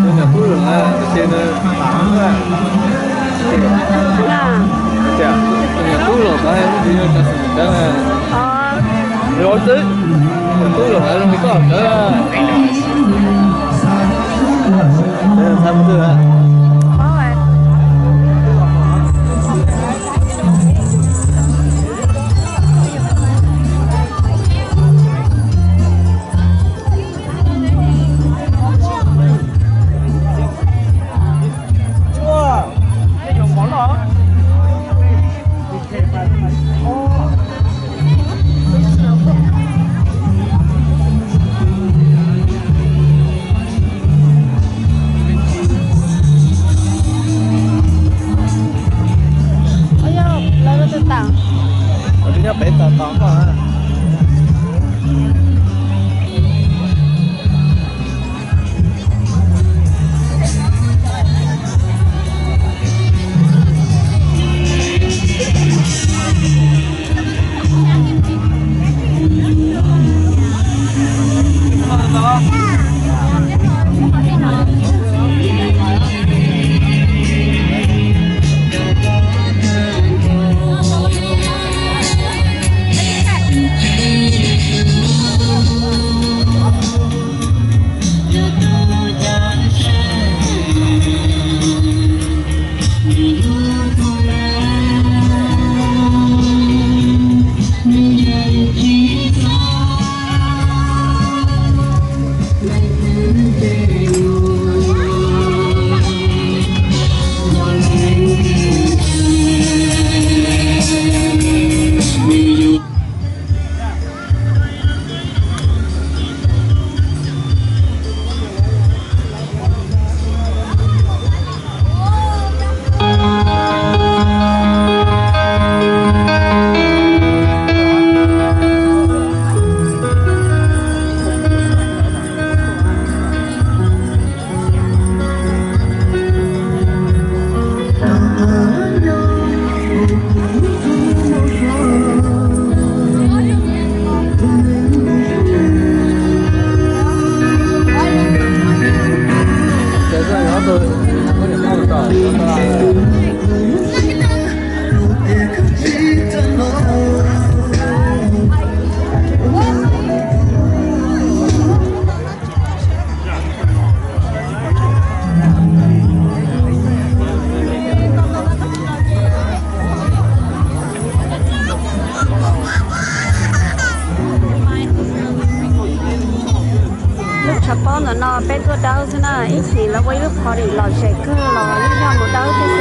Tus niam tub los na, tab sis nws pam na. Tus niam tub los tod, tus yog cov xeem Deev na. Los xwb, niam tub los tod zoo li koj ntawd. Ntxhais mus twg lawm? Lawv twb nyob pem tod tos koj. Lub tshav pob ntawm no peb tuaj dawb xwb na, ib chim lawv ua ib lub party lom zem kawg los yeej yog mus dawb thiab xwb.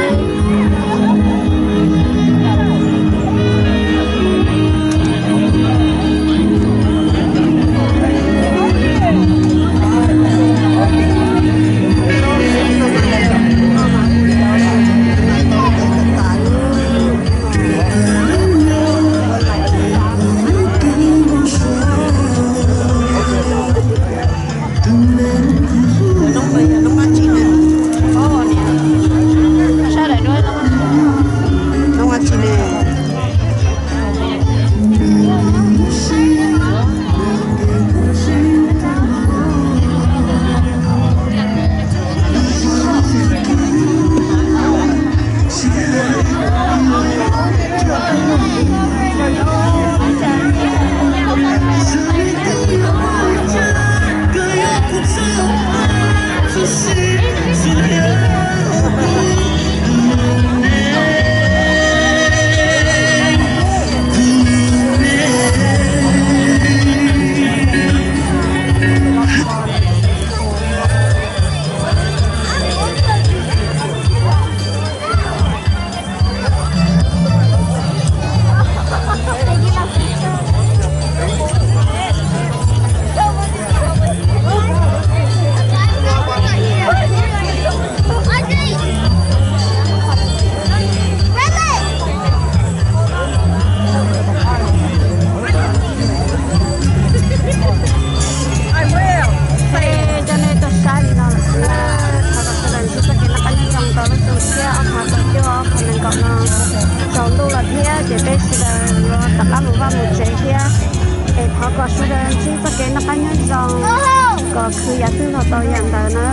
Khwv yam twg los tau yam ntawd na,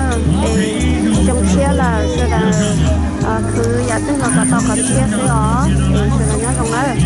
es xyoo tshiab lawm sawv daws khwv yam twg los kom tau qhov tshiab xwb os, es sawv daws nyob zoo nawb.